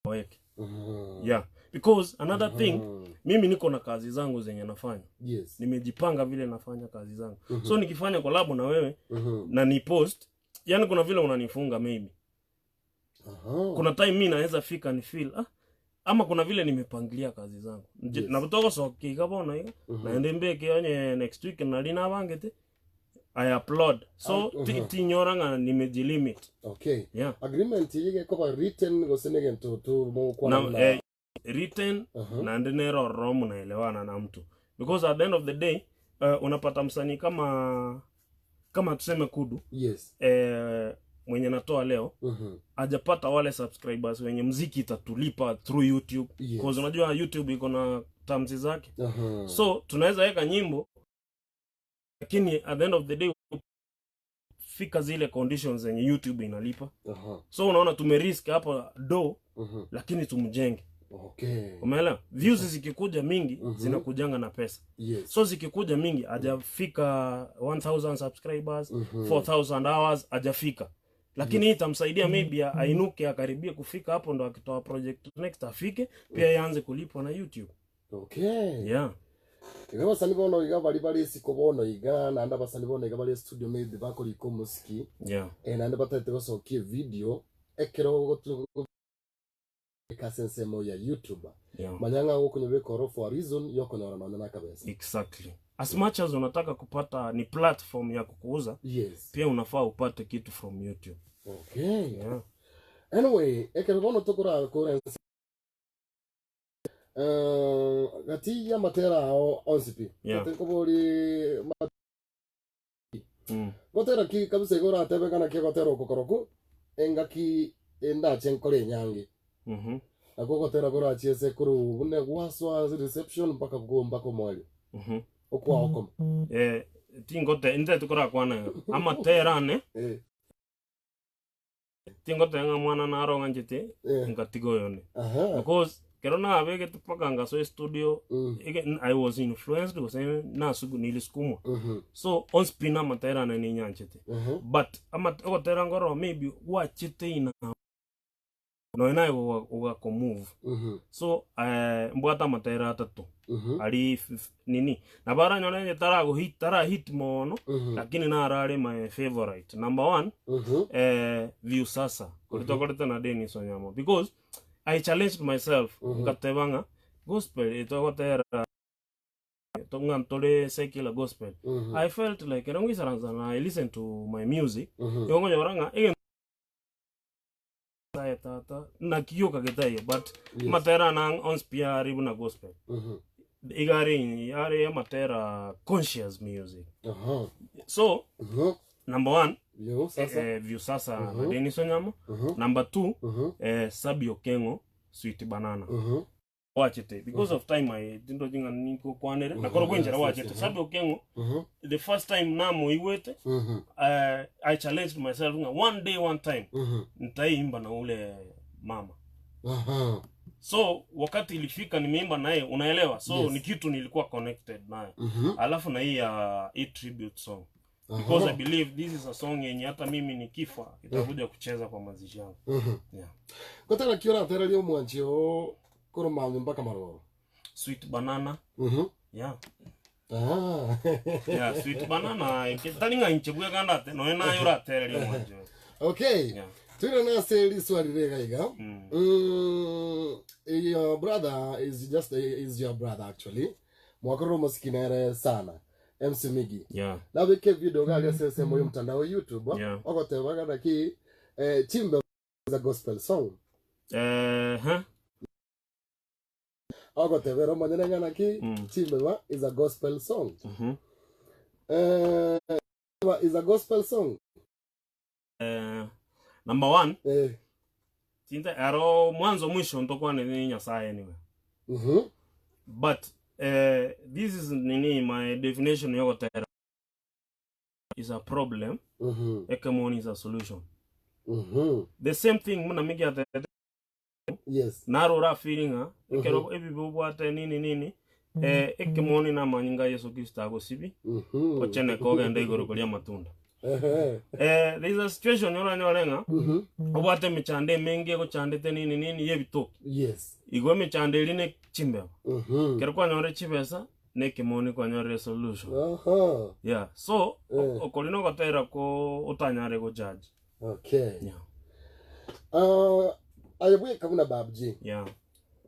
Waweke. Yeah, because another thing mimi niko na kazi zangu zenye nafanya. Nimejipanga vile nafanya kazi zangu. So nikifanya collab na wewe na ni post, yani kuna vile unanifunga maybe. Kuna time mimi naweza fika ni feel ama kuna vile nimepangilia kazi zangu. Na kutoka soki kabona hiyo. Naende mbeke onye next week na lina bangete I upload. So tinyora nga nimejilimit. Okay. Yeah. Agreement yige koba written gose negento tu mo kwa na written na ndinero romu naelewana na mtu. Because at the end of the day unapata msanii kama tuseme Kudu. Mwenye natoa leo hajapata wale subscribers wenye muziki itatulipa through YouTube. Because unajua YouTube iko na terms zake. So tunaweza weka nyimbo lakini at the end of the day fika zile conditions zenye YouTube inalipa. So unaona tumerisk hapa do lakini tumjenge. Umeelewa? Views zikikuja mingi zinakujanga na pesa. So zikikuja mingi hajafika 1000 subscribers, 4000 hours hajafika. Lakini hii itamsaidia maybe ainuke akaribie kufika hapo ndo akitoa project next afike pia ianze kulipwa na YouTube. Okay. Yeah. Iga abasani bono iga bari bare isiko bono iga naende abasani bono iga bare studio maybe bakorika omosiki Yeah. eh, naende batagete gosokia evideo ekero ogotu- ase ensemo ya YouTube Yeah. manya ng'a gokonyobeka oro for a reason yokonyora nonya na akabesa. Exactly. As much as unataka kupata ni platform ya kukuuza, Yes. pia unafaa upate kitu from YouTube. Okay. Yeah. Anyway, ekero bono tokora kora ense eh, gati y'amatera ao onsi pi Yeah. nkobori Mm. gotera ki kabisa igo oratebe ng'a naki ogotera oko koroku engaki endache nkore enyangi Mhm. nakwo ogotera korachie ase korwa buna gwaswa ase reception mpaka go mpaka omoerio Mhm. okwao okomo Eh, tingote intete korakwana iga. Amatera ane Eh. tingoteba ng'a mwana naro ng'anchete Eh. ngatiga oyone. Aha. Because kero nabegete mpaka ngasoa estudio Mm. ege- I was influenced gose nasugu nilisukumwa. Mhm. So on spin amatera ane ninyanchete. Mhm. But ama ogotera ngoro maybe gwachete ina nonya naye ogakomove. Mhm. So eh, mbwate amatera atato Mhm. ari nini nabo aranyore onye taragohit tarahit mono Mhm. lakini naro are my favorite number one Mhm. eh, view sasa kori Mhm. tokorete na Dennis Onyamo because I challenged myself Mhm. ngateba ng'a gospel etogotera ng'a ntore secular gospel Mhm. I felt like ekero ngoisaransa na I listen to my music Mhm. igo nkonyora ng'a egento Nyasaye tata naki gioka getaiyo but Yes. amatera na onsi pi are buna gospel Mhm. iga are are amatera conscious music Aha. so Mhm. number one Yo, sasa. eh, view sasa na Mhm. Dennis Onyamo Mhm. number two Mhm. eh, Sabio Kengo sweet banana Mhm. wachete because of time I tindochi ng'a ninkokwanere Mhm. nakoro gwenchera Yes, yes, wachete mhm. Sabio Kengo Mhm. the first time namoigwete Mhm. I challenged myself ng'a one day one time Mhm. nitaimba na ule mama Aha. so wakati ilifika nimeimba naye unaelewa so Yes. ni kitu nilikuwa connected nayo Mhm. alafu na hii ya hii tribute song Aha. because I believe this is a song yenye hata mimi nikifa itakuja kucheza kwa mazishi yangu Mhm. yeah. Gotera ki oratereria omwanchi oo korwa mambia mpaka maroro? Sweet banana. Mhm. Yeah. Ah. Yeah, sweet banana tari ng'a inche bweka ndate noe naye oratereria omwanchi oyo. Okay. Yeah. Twire nase riswali riga iga. Mm, your brother is just is your brother actually. Mwakorwo omosiki nere sana. MC Miggy. Yeah. Nabeke video gari ase ensemo y'omotandao YouTube. Yeah. Ogoteba ng'a naki eh, Chimbe is a gospel song. Eh, huh? Ogotebera omonyene ng'a naki Mm. Chimbeba is a gospel song. Mhm. Eh, is a gospel song. Eh, number one Eh. tinte aro mwanzo mwisho ntokwane ni Nyasaye anyway. Mhm. But eh, this is nini my definition yogotera is a problem Mhm. ekemoni is a solution Mhm. the same thing muna migi atete Yes. naro ora feeling ng'a ekero Mhm. ebibe obwate nini nini eh, ekemoni na amanyinga a Yesu Kristo agosibi Mhm. ocheneke ogende igoro koria amatunda Ehe. eh, there is a situation oranyore ng'a Mhm. obwate emechando emenge egochandete nini nini y'ebitoki Yes. igo emechando eri ne chimbeba Mhm. ekero kwanyorire chibesa na ekemoni kwanyorire solution Aha. yeah so Eh. okori na ogotera ko otanyare gojudge Okay. Yeah. Ah, aye bweka buna Babji. Yeah.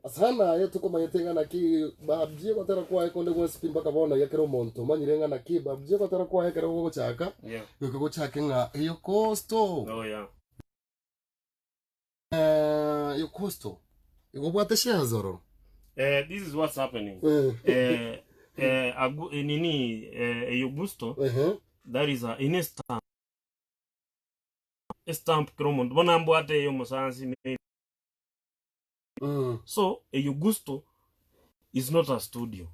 Asana aye tukomanyete ng'a naki Babji gotera kwaye konde gwensi pi mpaka bono iga kera omonto omanyire ng'a naki Babji gotera kwaye ekero gogochaka Yeah. goika gochake ng'a eyo costo. Oh yeah. Eh, eyo costo. Igo obwate shares ororo. Eh, this is what's happening. Eh. Eh, eh, agu, eh, nini eh, eyo gusto Uh-huh. that is a in stamp estamp kera omonto bono mbwate eyo omosansi maybe. Mm. So eyo gusto is not a studio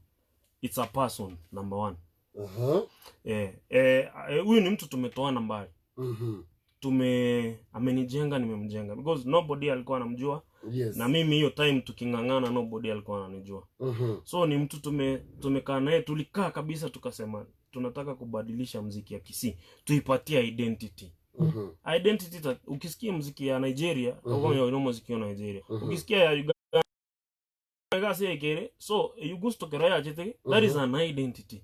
it's a person number one. Uh-huh. Eh, eh, eh, huyu ni mtu tumetoana mbali Mhm. tume amenijenga nimemjenga because nobody alikuwa anamjua Yes. na mimi hiyo time tuking'ang'ana nobody alikuwa ananijua Mhm. so ni mtu tume tumekaa naye tulikaa kabisa tukasema tunataka kubadilisha mziki ya Kisii tuipatie identity Mhm. identity ta, ukisikia mziki ya Nigeria Mhm. mm -hmm. muziki wa Nigeria Mhm. ukisikia ya Uganda Iga ase ekere so eywo gusto kero yachete that is an identity.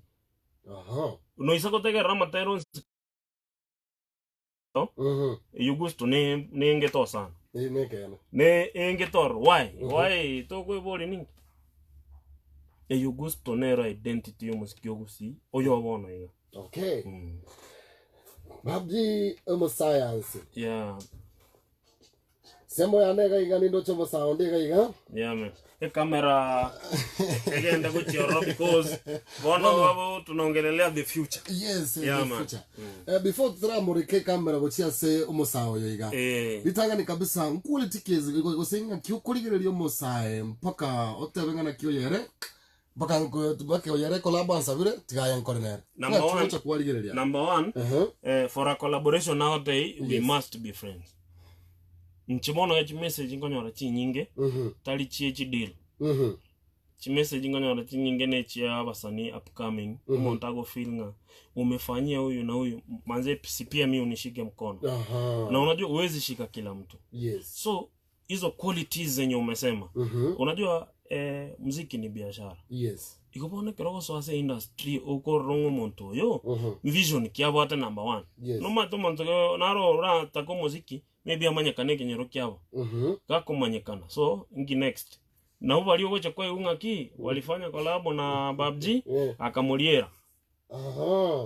Aha. Noisa gotegerera amatera onsi eywo gusto ne nengeto sana. Eye nekeene. Ne engeto ororo why? Why tokoeboria ninki? Eywo gusto nero identity y'omosiki o Gusii oyo bono iga. Okay. Babji omosayansi. Yeah. Semo yane iga iga nindoche omosound iga iga. Yeah man. Ekamera egende gochia ororo because bono babo tunaongelelea the future. Yes, Yeah, the man. future. Eh, before turamurike ekamera gochia ase omosaa oyo iga. Eh. Ritang'ani kabisa nkure tikezi gose ng'aki okorigereria omosae mpaka otebe ng'a naki oyere mpaka mpaka oyere collab ansabire tiga aye nkore nere. Number Ng'aki one, ogocha kwarigereria. number one eh, for a collaboration nowadays we Yes. must be friends. Inche bono echi message nkonyora chinyinge tari chie chideal. Chimessage nkonyora chinyinge ne chia abasanii upcoming omonto agofeel ng'a umefanyia huyu na huyu manze si pia mi unishike mkono. Aha. Na unajua huwezi shika kila mtu. Yes. So hizo qualities zenye umesema unajua eh, mziki ni biashara Yes. igo bono ekero ogosoa ase industry okorora ng'a omonto oyo vision ki abwate number one Yes. nomanyete omonto ge- naro oratake omosiki maybe amanyekane ekenyoro kiabo gakomanyekana so inki next nabo baria ogocha koigwa ng'aki walifanya collabo na Babji akamoriera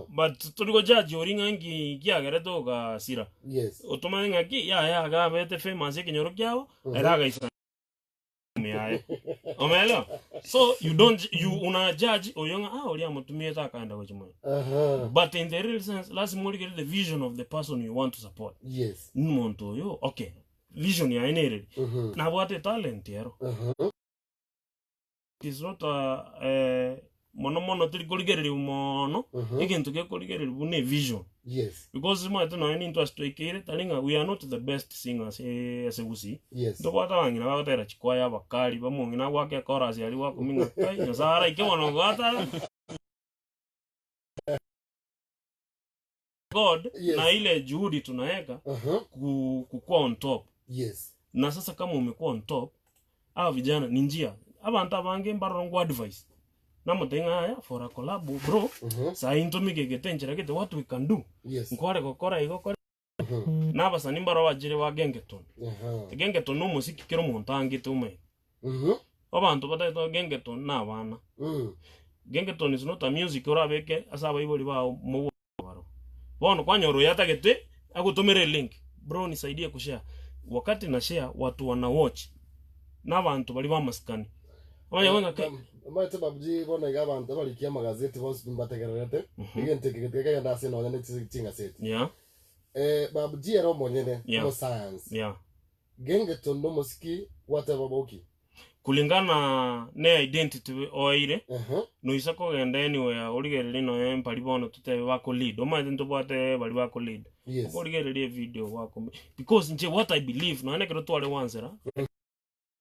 but tori gojaji oria ng'a inki kiagerete ogasira Yes. otomanye ng'aki yaya iga abete famous ekenyoro kiabo ere agaisa yaye omeelewa so you don't you una judge oyo ng'a ah oria amotumiete akaenda gochia moyo Aha. but in the real sense lazima origererie the vision of the person you want to support Yes. omonto oyo okay vision yaye nereri nabwate talent ero It is not a, eh, mono mono teri korigereria mono egento gekorigereria buna evision Yes. because omanyete nonya nintwe ase twaikeire tari ng'a we are not the best singers eh, ase gusii Yes. ntobwate abang'ina bagotera chikwaya abakari bamong'ina agoaka echorus aria gwakumia ng'a kai nyasaye araike bono goatara God Yes. na ile juhudi tunaweka ku, kukua on top Yes. na sasa kama umekuwa on top aba vijana ni njia abanto abange mbarora ngo advice namotebia ng'a aya for a collab bro sai ntomike egete enchera gete what we can do Yes. nkware gokora igo kore na abasani mbaro bachire ba gengeton gengeton na omosiki kera omonto angete omanyete abanto batagete gengeton na abana gengeton is not a music orabeke ase abaibori bao mogo barobwo. Bono kwanyora oyo atagete agotomere elink bro nisaidie kushare wakati na share watu wana watch na abanto baria b'amasikani omanye ng'a ke Omanyete babuji bono iga abanto abarikia amagazeti bonsi mbategererete egento eke gekagenda ase nonya ne chingaseti yeah eh babuji ere omonyene Yeah. omo science yeah gengeton nomosiki gwateba boki kulingana ne identity oeire noisa kogenda anywhere origererie noe mpari bono totebe bako lead omanyete ntobwate bari bako lead Yes. okorigereria evideo gwako because inche what I believe nonya ekero tware gwansera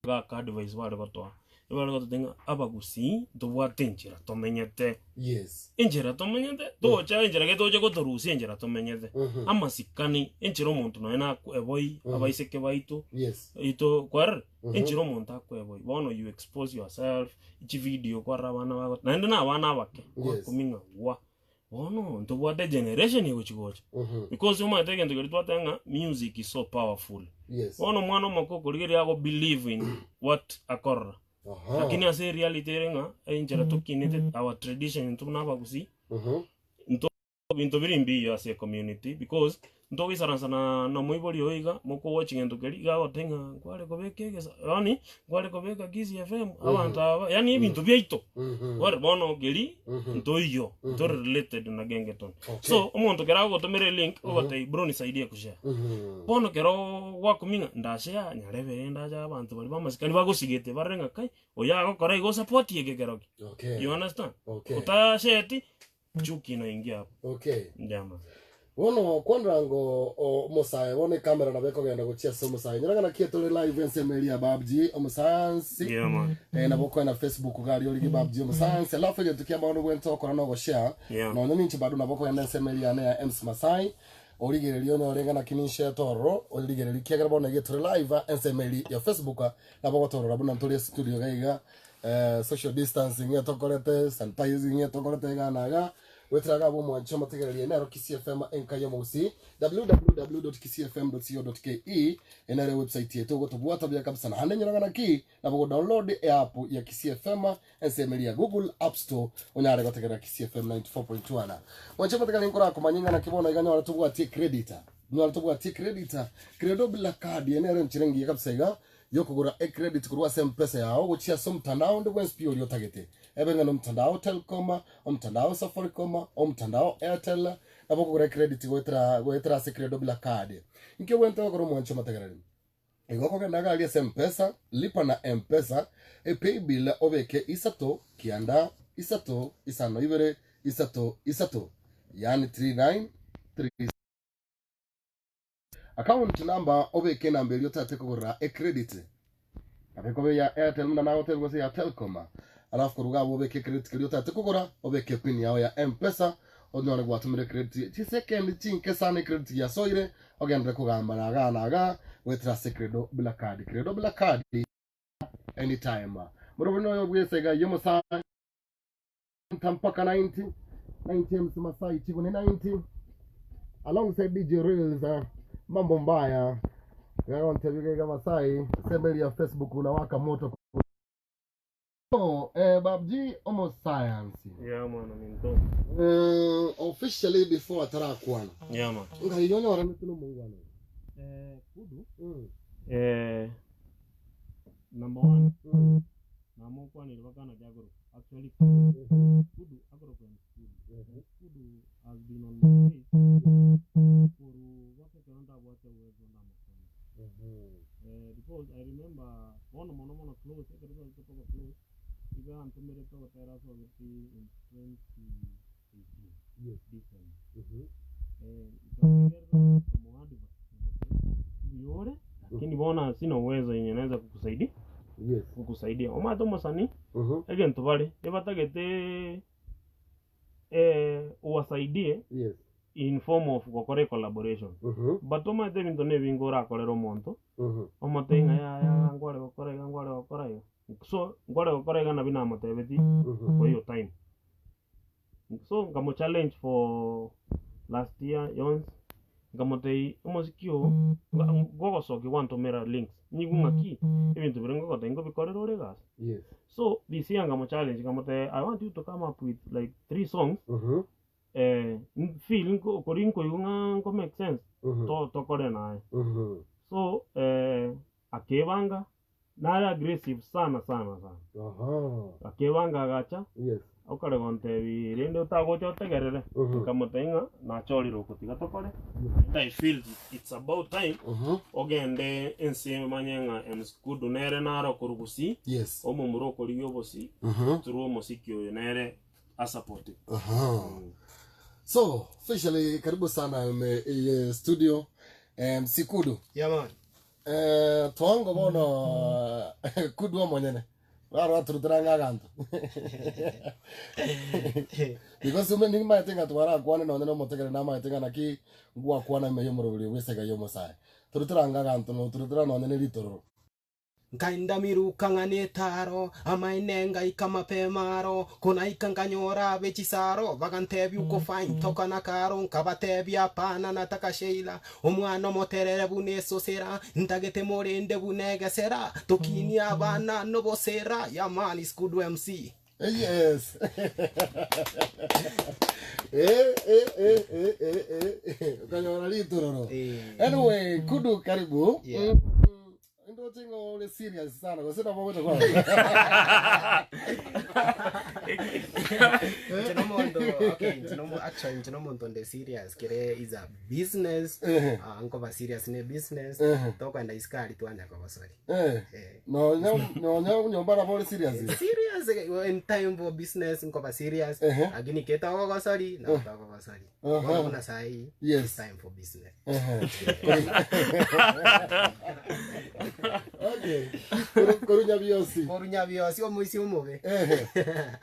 gaka advice bare gotoa ebare gototebia ng'a abagusii ntobwate enchera tomenyete Yes. enchera tomenyete tocha enchera gete toche gotorusia enchera tomenyete amasikani enchera omonto nonya nakwe eboi abaiseke baito Yes. ito kwarora enchera omonto akweboi bono you expose yourself chivideo kwarora abana bago naende na abana abake Yes. gwakumia ng'a gwa bono ntobwate generation egochi gocha because omanyete egento keria twateba ng'a music is so powerful Yes. bono omwana omoke okorigereria ago believe in what akorora Aha. lakini ase ereality ere ng'a enchera tokinete our tradition intwe buna abagusii nto binto biri mbiyo ase ecommunity because ntogoisaransa na na omoibori oyo iga mokowatch gento keria iga agoteba ng'a nkware kobeka egesa yaani nkware kobeka Kisii FM abanto aba yaani ebinto biaito Kore bono keria ntoiyo ntori related na gengeton so omonto kero agogotomera elink ogotebia bro nisaidie kushare bono kero gwakumia ng'a ndashare nyarebe ndache abanto baria b'amasikani bagosigete barore ng'a kai oyo agokora igo osapoti eke keroki Okay. you understand Okay. otasheti chuki inaingia hapo Okay. njama Bono kwanora ngo omosae bono ekamera nabo ekogenda gochia ase omosae nyora ng'a naki tore live ensemo eria ya Babji omosayansi Yeah, man. eh, nabo okoenda Facebook gari origi Babji omosayansi alafu egento kia bono bwente okora no goshare Yeah. nonya ninche bado nabo okogenda ensemo eria yane ya MC Masai origereria onyore ng'a naki ninshete ororo origereria kiagera bono iga tore live ensemo eria ya Facebook nabo ogotorora buna ntore studio iga iga. Eh, social distancing etokorete, sanitizing etokorete iga na iga. Goetera iga abwo omwanche omotegererie nero Kisii FM enka y'omogusii www.kisiifm.co.ke enere website yetu ogotobwata buya kabisa naende nyora ng'a naki nabo go download eapp ya Kisii FM ensemo eria ya Google App Store onyare gotegerera Kisii FM 94.1. Mwanche omotegereri nkorakomanye ng'a naki bono iga nyore tobwatie credit. Nyore tobwatie credit. Credo bila card enere enchera engiya kabisa iga yokogora ecredit korwa ase mpesa yao gochia ase omotandao onde bwensi pi oria otagete. Ebe ng'a nomotandao Telcom, omotandao Safaricom, omotandao Airtel, nabo okogora ecredit goetera goetera ase Credo bila card. Inki obwenerete gokora omwanchi omotegereri? Igo okogenda iga aria ase mpesa, lipa na mpesa, epaybill obeke isato, kianda, isato, isano ibere, isato, isato, yaani 3936. Account number obeke enamba eria otagete kogorera ecredit. Nabo ekoba eya Airtel buna nagotebia gose ya Telcom. Alafu koruga abwo obeke ecredit keria otagete kogora, obeke epin yao ya Mpesa, onyore gwatomire ecredit chisekendi chinke sana ecredit giasoire, ogenderere kogamba na igaa na igaa goetera ase Credo bila card. Credo bila card anytime. Morobori noyo bw'esega y'omosacha mpaka 90 90 MC Masai Chigo ni 90 alongside DJ Reels uh, mambo mbaya gagontebiga iga Masai semberi ya Facebook unawaka moto Oh, eh, Babji omo science Yeah, man, I'm in Officially before atarakwana Yeah, man. ngai onyoranete nomongwana Eh, kudu. Mm. Eh, number one. Mm. Namokwanire bakana kiagoro. Actually, Kudu, agoro kwa Kudu. Kudu has been on my case for wake keranta bwate uwezo na makono. Eh, because I remember bono mono mono close, ekero twachete koba close, iga antomerete ogotera ase obeti in 2018 Yes. December. Eh, nkategerera nkamoadvise, nkamotebia, mbuya ore, lakini bono sina uwezo yenye naweza kukusaidia Yes. kukusaidia omanyete omosani Mhm. egento bare ebatagete eh, uwasaidie Yes. in form of gokora ecollaboration Mhm. but omanyete ebinto na ebinge orakorere omonto Mhm. omotebie ng'a yaya nkware gokora iga nkware gokora iga so nkware gokora iga nabio namotebetie Mhm. kwa hiyo time so nkamochallenge for last year yonsi nkamotebia omosiki oo gogosokia gwantomera links nyigwe ng'aki ebinto biria ngogotebia ngobikorere ore egasi Yes. so this year nkamochallenge nkamotebia I want you to come up with like three songs Mhm. eh, feel nko kori nkoigwa ng'a nko make sense Mhm. to tokore naye Mhm. so eh, akebanga nare aggressive sana sana sana Aha. akebanga agacha Yes. okare gontebi rende otagocha otegerere Mhm. nkamotebia ng'a nachorire oko tiga tokore I feel it's about time Mhm. ogende ense manye ng'a MC Kudu nere nare okorwa gusii Yes. omomura okorigia obosi Mhm. through omosiki oyo nere asapoti Aha. So, officially karibu sana me, eh, studio MC Kudu. Yeah, man. Eh, twango bono Kudu omonyene. Raro aturutira ng'a aganto. Because ume nimaete ng'a twarakwane nonye nomotegere namaete ng'a naki ngwakwana ime y'omoroberi bw'esega y'omosae. Turutira ng'a aganto noturutira nonye ne ritororo. Nkaenda miruka ng'a netaro, amaene ngaika mapema aro, konaika nkanyora abe chisaro, bagantebia uko fine toka na karo, nkabatebia hapana nataka Sheila, omwana omoterere buna esosera, ntagete morende buna egesera, tokinie abana nobosera, yeah man it's good MC. Yes. eh, eh, eh, eh, eh, eh. Ukanyora ritororo. Anyway, Kudu karibu. Yeah. Mm, ndoche ng'a ore serious sana gose nabo ogocha kwa. Nche nomonto okay nche nomo actually nche nomonto nde serious kere is a business Ehe. ah, nkoba serious ne business Ehe. tokwenda isikari twanya kobosori Eh. Eh. Nonya nonya nyomba nabo ore serious. serious eh, in time for business nkoba serious Ehe. lakini ketogogosori nabo togogosori Aha. bono buna sahi Yes. it's time for business Ehe. Okay. Koru- Korunya biosi. korunya biosi omoisi omobe Ehe.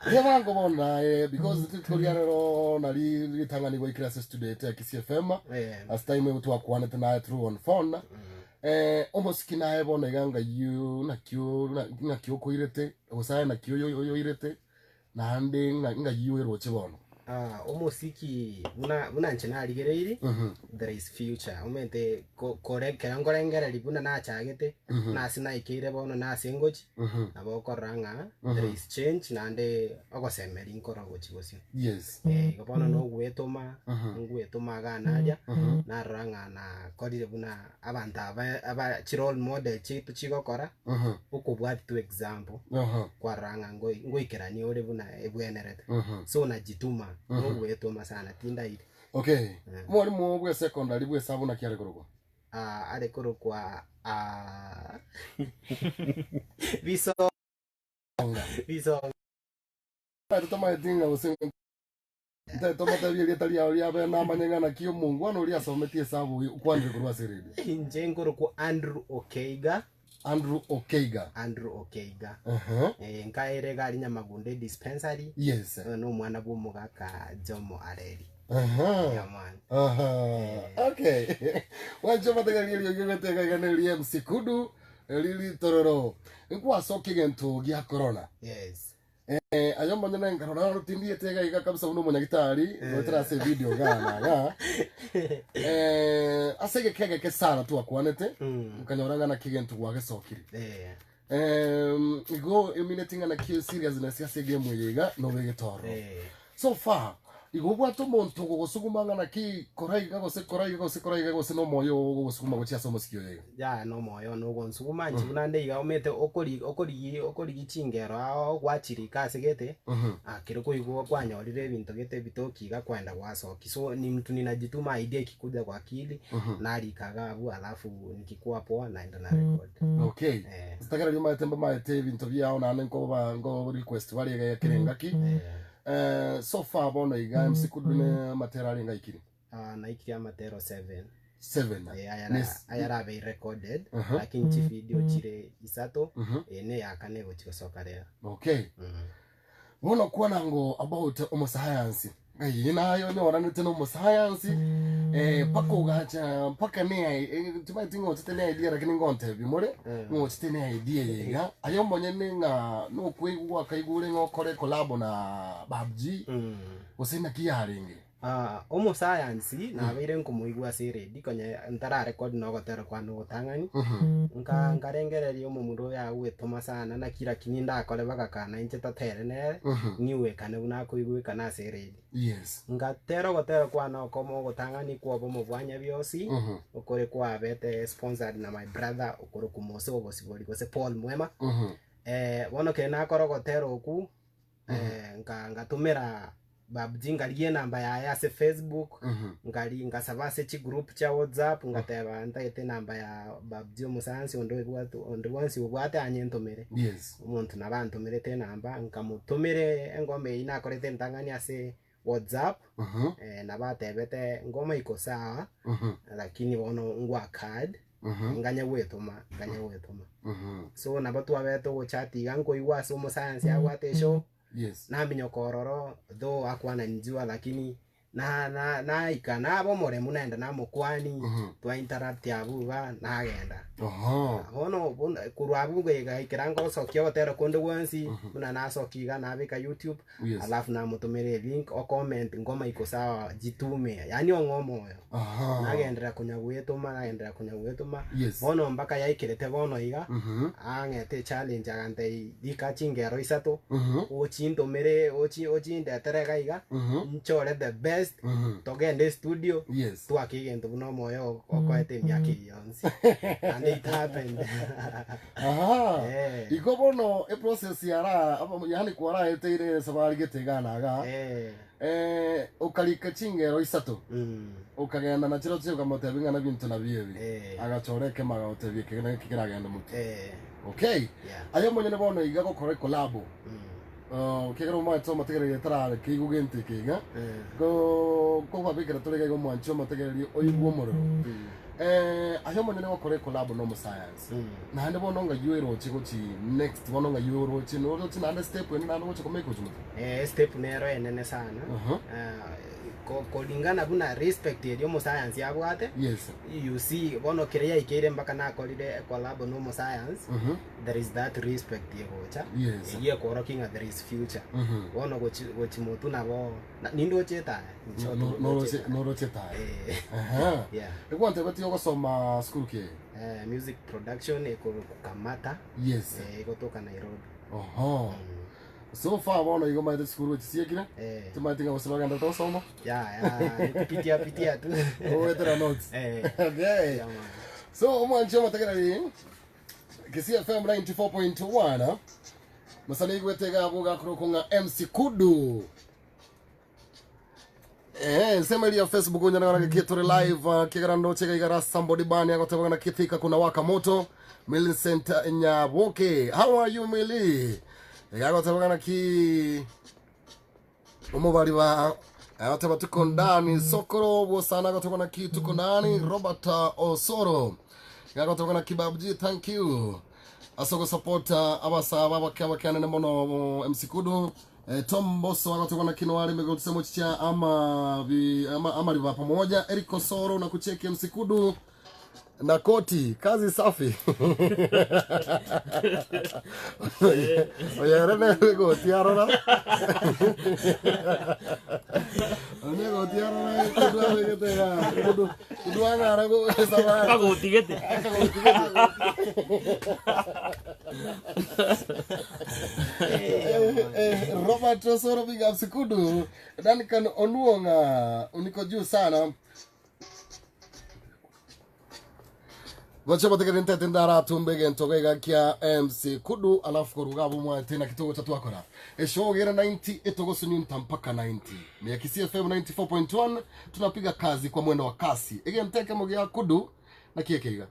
Niye bona eh, because tikoria rero nari ritang'ani goikera ase studio yetu ya Kisii FM Eh. as time twakwanete naye through on phone. Eh, omosiki naye bono iga ng'ai naki naki okoirete, gose aye naki oyoirete, naende ng'ai oeroche bono. Ah, omosiki buna buna inche narigereiri there is future omanyete ko- kore ekero nkorengereria buna nachagete buna ase naikeire bono na ase ngochi nabo okorora ng'a there is change naende ogosemeria nkoro gochi bosio. Yes. Eh, igo bono nogwetoma ngwetoma iga naria narora ng'a nakorire buna abanto aba aba chirole model chiaito chigokora okobwati tu example kwarora ng'a ngoi ngoikerania ore buna ebwenerete so najituma nogwetoma sana tindairi. Okay, mwalimu bwe secondary bwe esabu naki are korokwa? Ah, are korokwa ah, Bisonga Bisonga. Tomaeti ng'a gose Ntaete omotebie erieta riao riabe namanye ng'a naki omongwana oria asometie esabu oyo okwanire korwa ase eredio. Inche nkorokwa Andrew Okeiga. Andrew Okeiga. Andrew Okeiga. Ehe. Eh, nkaere iga aria Nyamagundo edispensary. Yes. Oyo na omwana bwa omogaka Jomo Areri. Aha. Yeah, man. Aha. Okay. Wanche omotegereria eriogi ogotega iga neri MC Kudu riri tororo. Nkwasokia egento gia corona. Yes. Eh, aye omonyene nkarora naro tindiete iga iga kabisa buna omonyagitari goetera ase evideo iga na iga eh, ase egeka egeke sana twakwanete nkanyora ng'a naki egento gwagesokire Eh. Em, igo emineti ng'a naki seriousness ase egame eye iga nobe egetoro Eh. so far igo obwate omonto ogogosuguma ng'a naki kora iga gose kora iga gose kora iga gose nomoyo oo ogogosuguma gochia ase omosiki oyo iga. Yaya nomoyo one ogonsuguma inche buna nde iga omanyete okori okorigi okorigi chingero ao gwachirika ase gete ah kero koigwa kwanyorire ebinto gete ebitoki iga kwaenda gwasokia so ni mtu ninajituma idea ikikuja kwa akili narika iga abwo alafu nikikuwa poa naenda na record. Okay. Sitagera riomanyete mbamaete ebinto biao naende nkoba nko request bare iga kera engaki. Eh, so far bono iga MC Kudu ne amatera arenge aikire. Ah, naikire amatero 7. 7. Eh, ayara Nes- ayarabe recorded Mhm. lakini chivideo chire isato Mhm. eh, neyakane egochi gosoka rero. Okay. Bono kwana ngo about omosayansi. Eye nayo nyoranete na omosayansi eh, mpaka ogacha mpaka ne eh, timaeti ng'ochete ne idea lakini ngontebie more ng'ochete ne idea eye iga aye omonyene ng'a nokoigwa akaigure ng'a okore collab na Babji gose naki yarenge. Ah, omosayansi nabeire nkomoigwa ase eredi konya ntararekodi na ogotera kwane ogotang'ani nka nkarengereria omomura oyo agwetoma sana naki lakini ndakore bagakana inche totere nere ng'igwekane buna akoigwekana ase eredi. Yes. Ngatera ogotera kwane okomo ogotang'ani kwa obomo bwa Nyabiosi okore kwabete sponsored na my brother okorokwa Mose Obosibori gose Paul Mwema. Bono kere nakora ogotera okwo nka ngatomera Babji nkarigia enamba yaye ase Facebook, nkari nkasaba ase chigroup chia WhatsApp ngateba ntagete enamba ya Babji omosansi onde oebwate onde bwensi obwate anyentomere. Yes. Omonto nabo antomerete enamba nkamotomera engoma eyio nakorete entang'ani ase WhatsApp, nabo atebete ngoma iko sawa, lakini bono ngwa card, nganye gwetoma nganye gwetoma. So nabo twabete ogochati iga nkoigwa ase omosayansi abwate eshow, Yes. naminyoka ororo though akwana njua lakini na na naika naba omoremu naenda namokwani twa interrupt abwo iga nagenda. Oho. Bono buna korwa abwo goika ngosokia ogotera konde gwensi buna nasokia iga nabeka YouTube Yes. alafu namotomera elink ocomment ngoma iko sawa jitume yaani ong'e omoyo. Aha. Nagenderera konya gwetoma nagenderera konya gwetoma Yes. bono mpaka yaikerete bono iga Mhm. ang'ete echallenge agantebia rika chingero isato Mhm. ochintomere ochi ochindetere iga iga Mhm. nchore the best Mhm. togende estudio Yes. twake egento buna omoyo okoete emiaka eye yonsi and it happened. Aha. Eh. Igo bono eprocess yara yaani kwaraeteire esabari gete iga na iga. Eh. Eh, okarika chingero isato okagenda na chirochio okamotebia ng'a nebinto nabio ebi agachora ekemo agagotebia eke na eke keragende motwe okay aye omonyene bono iga gokora ekolabo ekiagera omanyete omotegereri etarare keigwe gento eke iga ko kobabekera tore iga iga omwanchi omotegereri oigwe omorero aye omonyene gokora ekolabo na omosayansi naende bono ng'ai oeroche gochi next bono ng'ai oroche noroche naende step ende naende ogocha komeka gochi motwe Eh, step nero enene sana. Aha. Ah, Kulingana buna respect eri omosayansi abwate. Yes. You see, bono kere yaikeire mpaka nakorire collab na omosayansi, there is that respect egocha. Yes. Eyio ekorokia ng'a there is future. Bono gochi gochi motwe nabo na- nindoche etaya. In short, nindoche etaya. Noroche etaya. Eh. Aha. Yeah. Egwantebetie ogosoma sukuru ki? Eh, music production ekokamata. Yes. Eh, egotoka Nairobi. Oho. So far bono igo maete sukuru echisiekire. Eh. Timaete ng'a gose nogenderete gosoma. Ya, ya, kupitia pitia tu. Ogwetera notes. Eh. Okay. Yeah, man. So omwanchi omotegereri Kisii FM 94.1 masani igwetega abo gakorokwo ng'a MC Kudu. Eh, sema ili ya Facebook unyana na kitu live kigara ndoche igara somebody bani agoteba na kithika kuna waka moto Millicent Nyaboke. How are you Mili? Agoteba na ki umubari wa agoteba tuko ndani sokoro bosana agoteba na ki tuko ndani Robert Osoro agoteba na kibabji thank you asogo support abasaba abakyana mono MC Kudu eh, Tom Boso agoteba na kinwari megotse cha ama vi, ama, ama riva pamoja Eric Osoro na kucheki MC Kudu na koti kazi safi oyerene goti arora one goti arora kudu abegete ga kudu kudu angara go esaba Kagoti gete. Kagoti gete. Robert Osoro big up Sikudu Duncan Oluonga uniko juu sana vacha ntete ndaratumba egento gaiga kia MC Kudu alafu koruga bumwate na kitugo cha twakora eshogera 90 etogosunyunta mpaka 90 ni ya Kisii FM 94.1 tunapiga kazi kwa mwendo wa kasi egenteke mugia Kudu na kiekeiga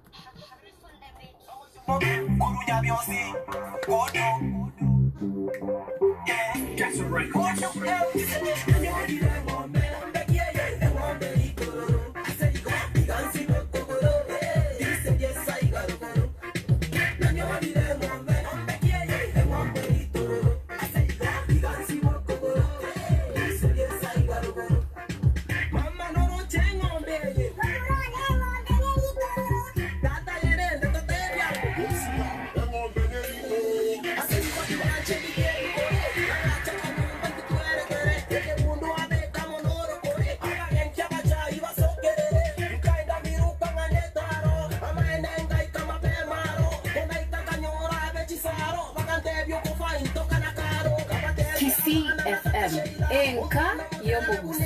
Kisii FM enka y'omugusi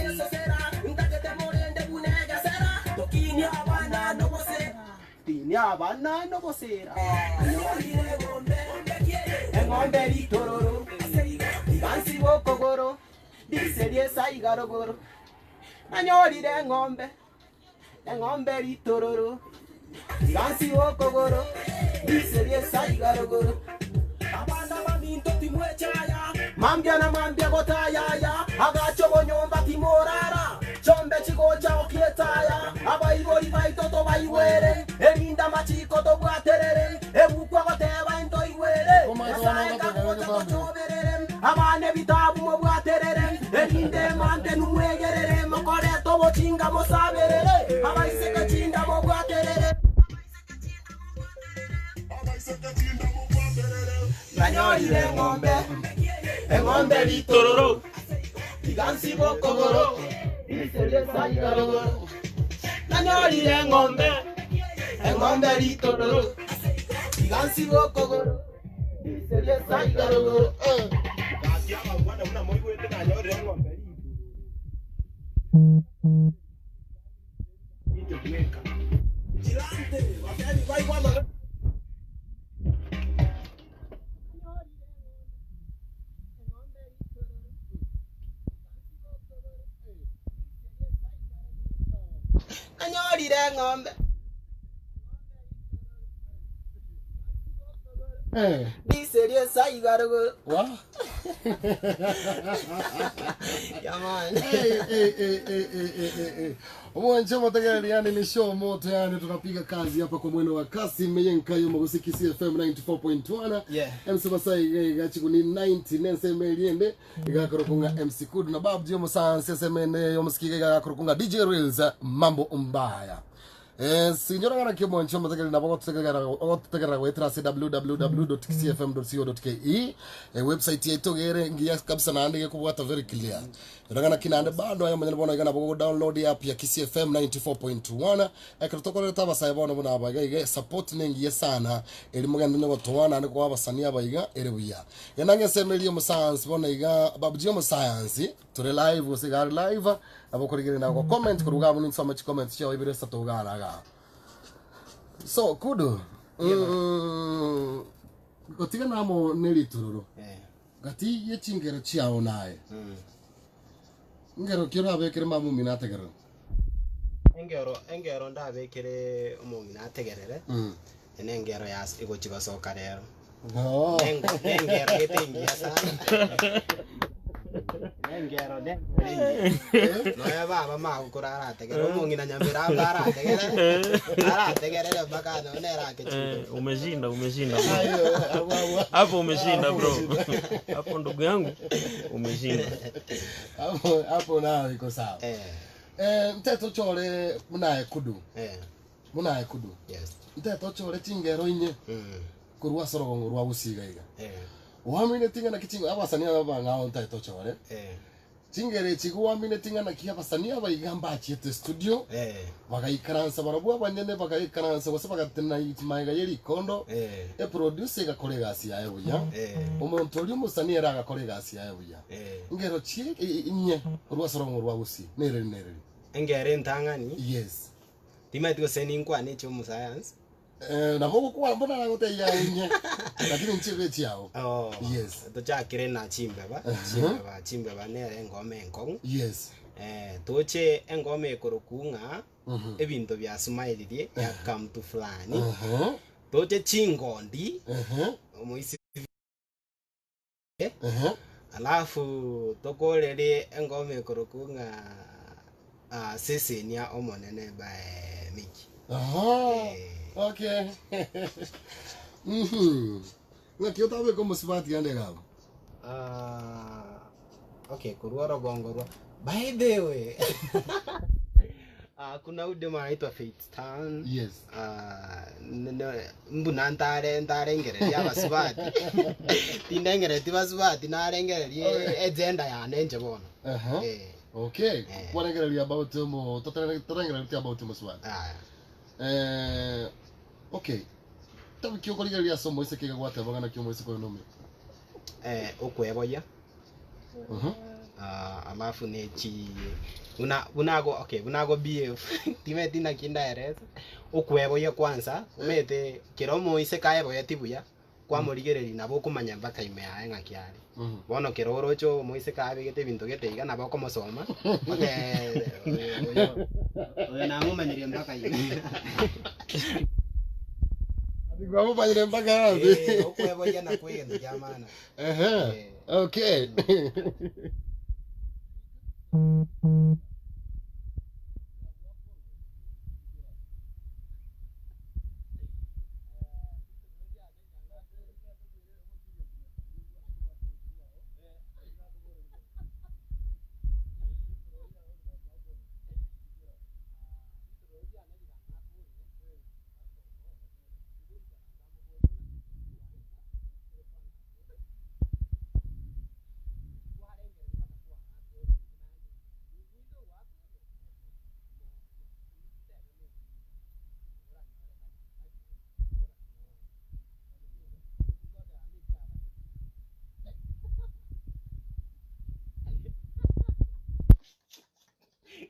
Tinia abana no bosera. Eng'ombe ritororo. Igansi bokogoro. Ndiserie saigarogoro. Nanyorire eng'ombe. Eng'ombe ritororo. Igansi bokogoro. Ndiserie saigarogoro. Abana baminto timwechaya. Mambia na mambia gotayaya. Agacho bonyomba timorara. Chombe chigocha okietaya. Abaibori baito tobaiwere. Erinda machiko tobwaterere. Ebukwa goteba into iwere. Nyasaye kagocha tochoberere. Abane bitabu mobwaterere. Erinde mante numwegerere. Mokore tobochinga mosaberere. Abaiseke chinda mobwaterere. Nanyorire eng'ombe. Eng'ombe ritororo. Igansi bokogoro. Iriserie saigarogoro. Nanyorire eng'ombe. Eng'ombe ritororo. Igansi bokogoro. Iriserie saigarogoro. Nanyorire eng'ombe. Eh. Ndiserie saigarogoro. Wa? Jamani. Hey, hey, hey, hey, hey, hey, hey, hey. Omwanche omotegereri yani ni show moto yani tunapiga kazi hapa kwa mwendo wa kasi meyenkayo mogusiki CFM 94.1 Yeah. MC Masai gaiga chikuni 90 nense meliende igakorokunga MC Kudu na Babu Jio Musansi semene yomusikike igakorokunga DJ Reels mambo mbaya. Eh, sinyora ngana kio mwancho mtekele na bako tutegerera gwetera ase www.kcfm.co.ke eh, website yetu gere ngiya kabisa naande gekubwata very clear rangana kinande bado aya manyana bona igana bako download app ya KCFM 94.1 ekero tokoreta abasaye bono bona abaiga iga support nengiye sana eri mugende nyogotoa nande kwa abasani abaiga ere buya genange semerio musayansi bona iga babujio musayansi turi live gusigari live abakurigire na ko comment kuruga bunu nsoma chi comment chao ibire satuganaga so kudu gotiga namo neritururu gati yechingero chiao naye ngero kio nabekere mamumi nategerera Engero engero ndabekere omong'ina ategerere ene engero yas igochi gosoka rero. No. Nengo nengero getengia sana. Nengero nengero. Noya baba magukura arategera omong'ina nyambira aba arategere. Arategerere mpaka none erake Eh, umeshinda umeshinda Ayo, hapo, hapo. hapo umeshinda Hapo bro umeshinda. hapo ndugu yangu umeshinda hapo hapo nayo iko sawa eh mteto chore munaye kudu munaye kudu yes mteto chore chingero inye kurwa sorogongo rwa gusiga iga wamine tingana kichingo abasani aba ngao nteto chore chingero echi wamine tingana ki abasani aba iga mbachiete studio bagaikaransa barabwo abanyene bagaikaransa gose bagatena maiga yerikondo e producer igakora egasi yaye buya omonto oria omosani ere agakora egasi yaye buya ngero chie inye orwa sorongo rwa gusi nereri nereri Engero entang'ani. Yes. Timati gose ninkwane echi omusayansi. Eh, nabo gokwana mbona nagoteiga inye lakini nchibe chiao Oh. Yes. Tochakire na chimbeba. Chimbeba chimbeba nere engoma enkong'u. Yes. Eh, toche engoma ekoroku ng'a Mhm. ebinto byasumairirie ya kamtu fulani. Mhm. Toche chingondi. Mhm. Omoisi alafu tokorere engoma ekoroku ng'a ah, sesenia omonene by Miki. Aha. Okay. Mhm. Ng'aki otabeka omosubati ande gabo. Ah, okay kurwa rogongo rwa by the way Ah, kuna udem anaitwa Faith Tan. Yes. Ah, mbuna ntare ntarengereria abasubati tindengereti basubati narengererie agenda yane nche bono Aha. Okay. Warengereria about mo totarengereria about omusubati. Eh, okay. Tabi okorigereria ase omoiseke iga gwateba ng'a naki omoiseke oyo nomuya. eh okweboya Mhm. Ah, alafu nechi una unago okay unago bf timeti nakindaereza okweboya kwanza umete kero omoise kaeboya tibuya kwamorigereria nabo okomanya mpaka ime yaye ng'aki are Mhm. bono kero oroche omoise kabegete ebinto gete iga nabo okomosoma ote oyo oyo namomanyirie mpaka ime Gwamomanyire mpaka yathi. Eh, okweboya nakwo egento kia maana Ehe. Okay.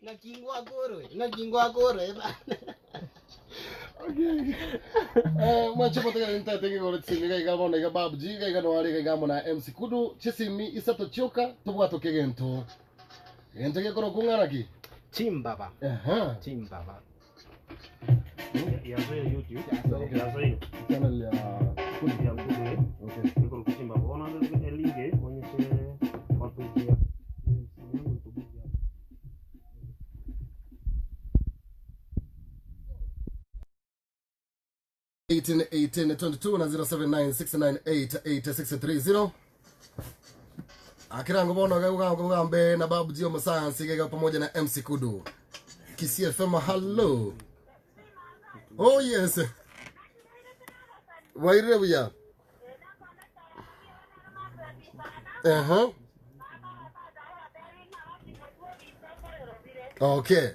Ng'akingwakorwe ng'akingwakorwe bana Eh, mwache motegere ntate ngigore tsimi gaiga bono iga Babu G gaiga no ari gaiga mona MC Kudu chisimi isato chioka tobwato kegento. Gento gekoro kung'araki. Chimbaba. Aha. Chimbaba. yazoyo youtube yazoyo Channel ya ya Kudu eh Okay. iko kuchimba bona elinge onyeshe 18 18 22 na 079 698 8630. Akirango bono gaugambe na Babu G Omusayansi gega pamoja na MC Kudu. Kisii FM hello. Oh yes. Wairire buya. Uh-huh. Okay.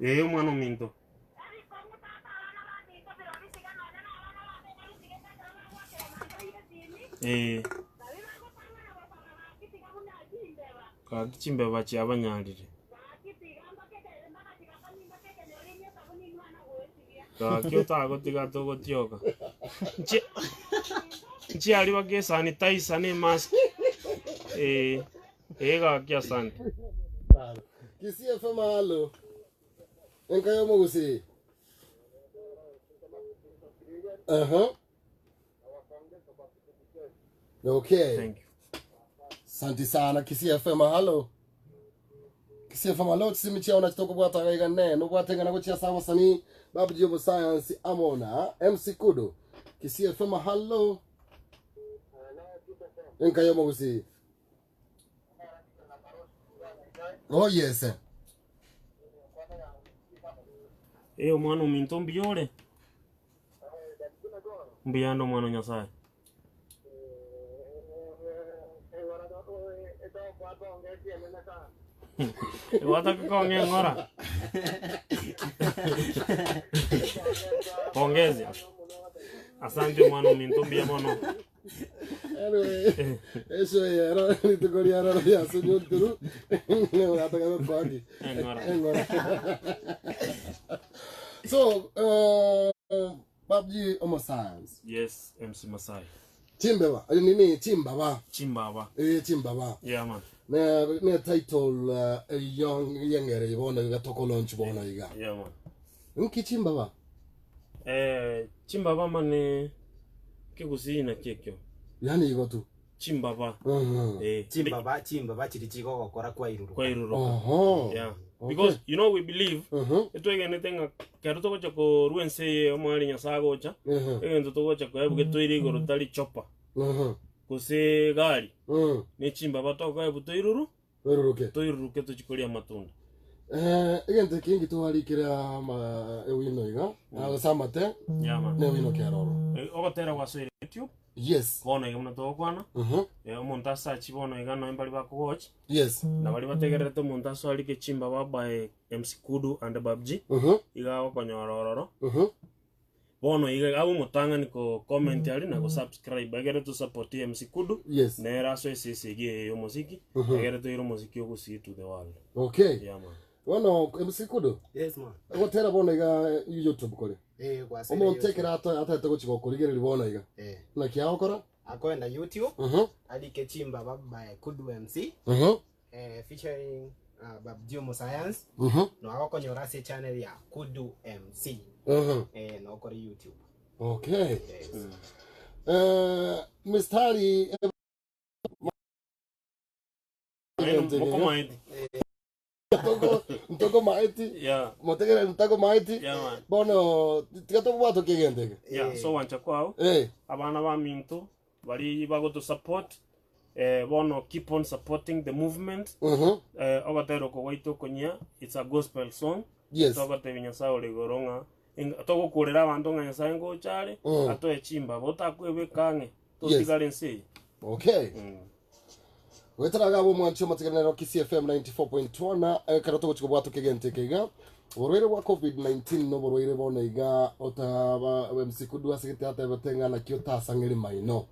Ee omwana ominto. Ee. Gaki chimbeba chiabanyarire. Gaki otagotiga togotioka. Nchi nchiari bagesanitizer na emask. Ee. Ee gaki asante. Kisii FM halo. Enkayo mogusi. Uh-huh. Okay. Thank you. Asante sana Kisii FM halo. Kisii FM halo chisimi chiao chitoko bwata gaiga ne no bwatenga na gochia sawa sani Babu Jobo Science Amona MC Kudu. Kisii FM halo. Enkayo mogusi. Oh yes. Ee omwana ominto mbuya ore? Mbuya ande omwana o Nyasaye. Gwataka kong'a eng'ora? Pongezi. Asante omwana ominto mbuya mono. Anyway, esho yero rituko riaroro riasunyonturu urataka gokwaki Eng'ora. Eng'ora. So Babji Omo Science. Yes, MC Masai. Chimbeba, eh, nini Chimbaba. Chimbaba. Eh Chimbaba. Yeah man. Ne ne title young yengere ibona iga toko launch bona iga. Yeah man. Nki Chimbaba. Eh, chimbaba mane kegusii naki ekio. Yani igo tu. Chimbaba. Mhm. Eh, Chimbaba, chimbaba chiri chigogokora kwairuruka. Kwairuruka. Oho. Yeah. Okay. Because you know we believe Mhm. etwegenete ng'a kero togocha korwa ense eye omwari Nyasaye agocha Mhm. egento togocha koebwa toire igoro tari chopa Mhm. gose egari Mm. ne chimbaba tokoebwa toiruru Toiruruke. toiruruke tochi koria amatunda. Eh, egento ekingi twarikire ama ewino iga ase amate Yeah, man. na ewino keroro Eh, ogotera gwasoire YouTube yes bono iga buna togokwana Mhm. eh, omonto asachi bono iga noe mbari bakogocha Yes. na baria bategererete omonto asoe arike chimbaba by MC Kudu and Babji Mhm. iga agokonyora ororo Mhm. bono iga abe omotang'ani ko comment aria na go subscribe egere to support MC Kudu Yes. nere asoe ase esegi eye ya omosiki Mhm. egere toire omosiki ogosii to the world Okay. yeah, man. Bono MC Kudu Yes man. ogotera bono iga YouTube kore Eh, gwasoire omonto YouTube. ekero ataete gochi gokorigereria bono iga Eh. naki agokora Akoenda YouTube. Mhm. Arike Chimbaba by Kudu MC. Mhm. Eh, featuring Babji Omo Science. Mhm. No agokonyora ase channel ya Kudu MC. Mhm. Eh, no kore YouTube. Okay. Yes. Eh, mistari Moko maeti. Ntoko maeti. Yeah. Motegere ntoko maeti. Yeah, man. Bono tiga tobwato kegenteke. Yeah, so wancha kwao Eh. abana ba minto bari bagoto support eh, bono keep on supporting the movement Mhm. eh, ogotera oko gwaito okonyia it's a gospel song Yes. togotebia nyasaye ore igoro ng'a togokurera abanto ng'a nyasaye ngocha are Mm. atoe chimbaba otakwebeka ang'e totigare ense eye Okay. Gwetaraga abo mwancho matiganero Kisii FM 94.1 ekero togochika bwato kegente iga oborwaire bwa covid-19 noborwaire bono iga otaba MC Kudu asegete atebete ng'a naki otasang'eri maino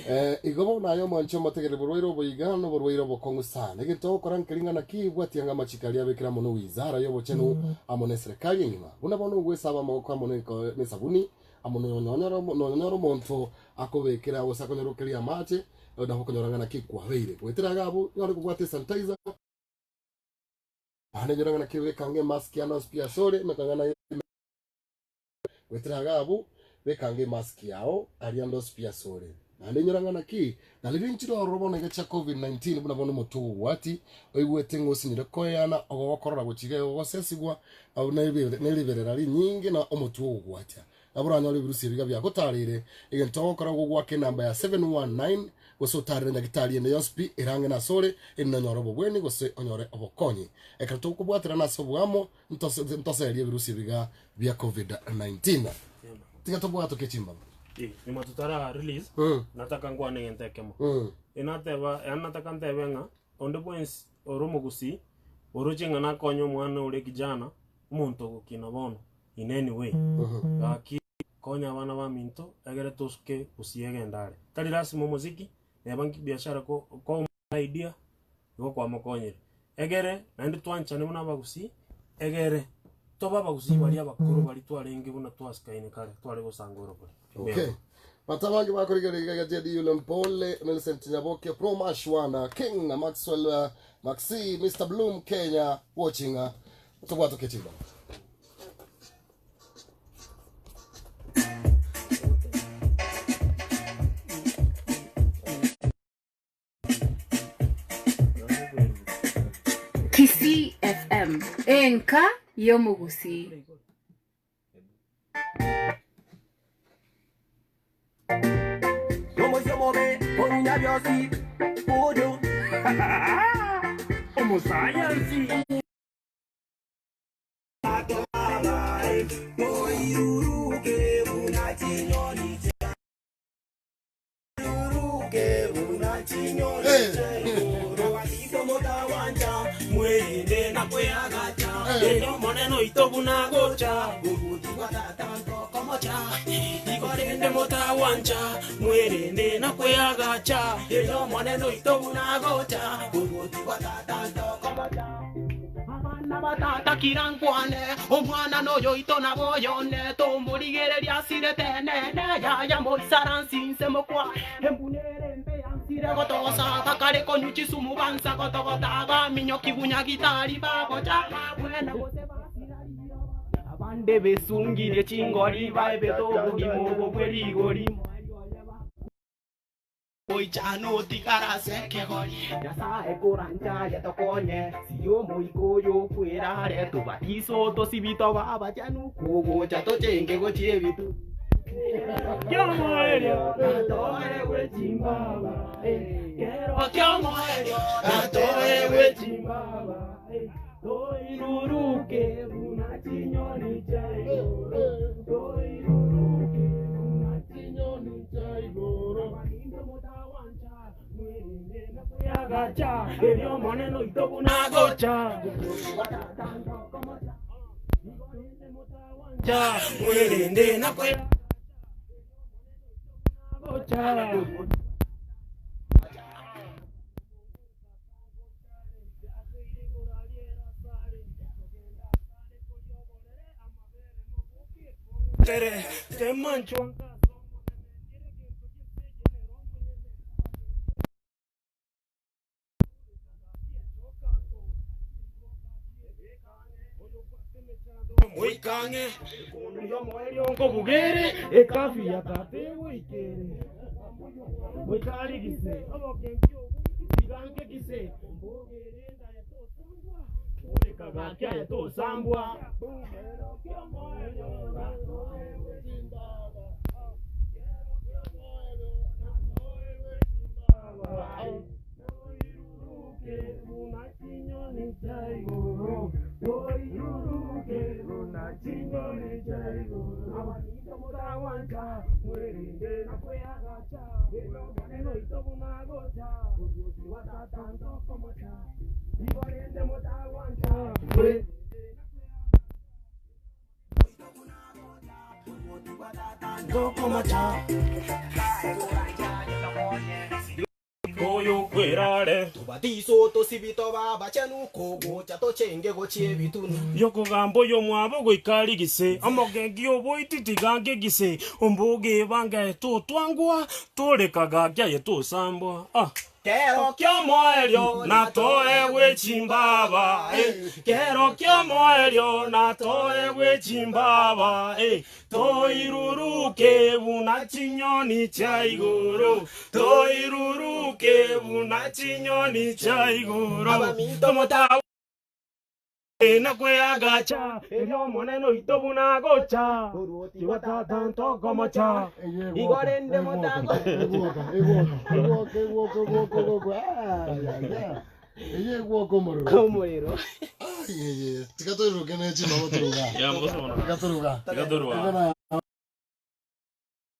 eh, igo bono aye omwancho omotegereri borwaire obo iga noborwaire obokong'u sana egento ogokora nkeri ng'a naki bwatia ng'a amachiko aria abekire amo na wizara ya obochenu amo na eserekari engima buna bono ogwesaba amagoko amo na esabuni amo nonyora omonto akobekera gose akonyarokeria amache nabo okonyora ng'a naki kwabeire goetera iga abwo nigo ore kobwata esanitizer naende onyore ng'a naki beka ang'e emask yane ase pi ase ore emekang'ana naye goetera iga abwo beka ang'e emask yao aria ande ase pi ase ore. Naende inyora ng'a naki, Dalili nchire ororo bono iga chia Covid-19 buna bono omotwe ogogwati, oigwete ng'a osinyire koeana, ogogokorora gochia iga gogosesigwa, abwo ne riberera rinyinge na omotwe ogogwatia. Nabo oranyore ebirusi ebi iga biagotareire, egento ogokora gogoaka enamba ya 719 gose otarere nyagitari ende yonsi pi ere ang'e nasore, erinde onyore obobweni gose onyore obokonyi. Ekero togokobwaterana ase oboamo, ntoserie ebirusi ebi iga bia Covid-19. Tiga tobwatoke chimbaba. Eh, nyuma tutara release Mm. nataka nkwane egento ekemo Mm. enateba yaani nataka ntebe ng'a onde bwensi ore omogusii oroche ng'a nakonye omwana ore kijana omonto ogokina bono in any way gaki konya abana baminto egere tosuke gusii egende are tari lasima omosiki neba nki biashara ko ko idea igo kwamokonyire egere naende twanchane buna abagusii egere tobe abagusii baria abakoro baria twarenge buna twasikaine kare tware gosanga orobori. Okay. Banto abange bakorigereria iga JD Yule Mpole, Millicent Nyaboke, Pro Mashwana, King Maxwell uh, Maxi, Mr. Bloom Kenya watching. Uh, tobwatoke chimbaba. Kisii FM, enka y'omogusii. Omoisio omobe orunya bionsi oyo. Omosayansi. Abana ba tata kira nkwane, omwana noyo oito nabo oyone, tomorigereria asirete enene, yaya moisaransi inse mokwa, embuna ere embe yansire gotogosa, bakare konywa chisumu bansa gotogota, baminyoki bunyagitari bagocha, bwena gose basira riroba, abande besungirie chingori, baebete obogima obo bwe rigori. Omoichano otigare ase ekegori. Nyasae koranche aye tokonye, siria omoika oyo okwerare, tobatise otosibie tobe abachenu, kogocha tochenge gochia ebitunwa. Kiomoerio natoegwe chimbaba, kero kiomoerio natoegwe chimbaba, toiruruke buna chinyoni chia igoro, toiruruke buna chinyoni chia igoro. Abaminto motagwancha, mwerende na kweagacha, erio Omonene oito buna agocha. Motagwancha, mwerende na kweagacha, erio Omonene oito buna agocha. Tobatiso tosibie tobe abachenu, kogocha tochenge gochia ebitunu. Yokogamba oyomwabo goika arigise, omogenki oboiti tiga angegise, omboge ebange totwangwa, toreka gaki aye tosambwa. Ah. Kero ki'omoerio natoegwe chimbaba, eh, kero ki'omoerio natoegwe chimbaba, eh, toiruruke. Toiruruke buna chinyoni chia igoro, toiruruke buna chinyoni chia igoro. Abaminto mota na kweagacha, erio Omonene oito buna agocha, tiga tata ntokomocha. Igo rende motago. Egwoka, egwoka, egwoka, egwoka, egwoka, egwoka. Ah, ya, ya. Eye egwoka omorero. Omorero. Ai, eye. Tiga toiruruke ne chimama toruga. Ya, mboso bono. Tiga toruga. Tiga toruga. Igo na-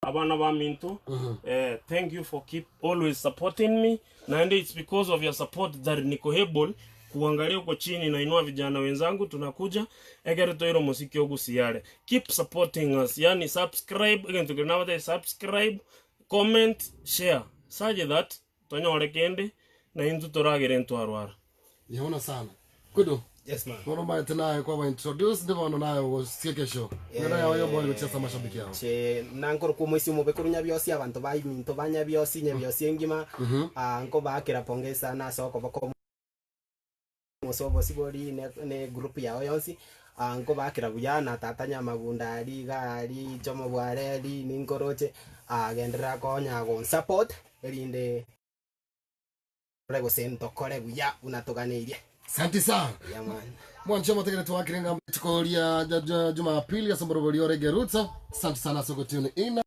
Abana baminto, eh, thank you for keep always supporting me. Naende it's because of your support that niko able kuangalia huko chini na inua vijana wenzangu tunakuja ekere toire omosiki ogusiare. Keep supporting us, yani subscribe, egento kere nabate subscribe, comment, share. Such that tonyore kende na intwe toragere ntwarwara. Yaona sana. Kudu. Yes man. Bono maete naye kwaba introduce ndi bono naye ogosie kesho. Ng'ana yao yomori gochia mashabiki yao. Che nankoro kwa omoisi omobe korwa Nyabiosi abanto ba iminto ba Nyabiosi Nyabiosi engima ah, nkobakera pongezi sana ase okoboko omosa obosibori ne, ne group yao yonsi ah, nkobakera buya na tata Nyamagunda aria iga aria Jomo Bwareri ninkoroche ah, genderera konya gonsupport erinde ore gose ntokore buya buna toganeirie. Asante sana. Yeah, man. Mwancho motegere twakire ngamba tukoria Jumapili ase mborobori ore Gerutso. Asante sana ase gotune in.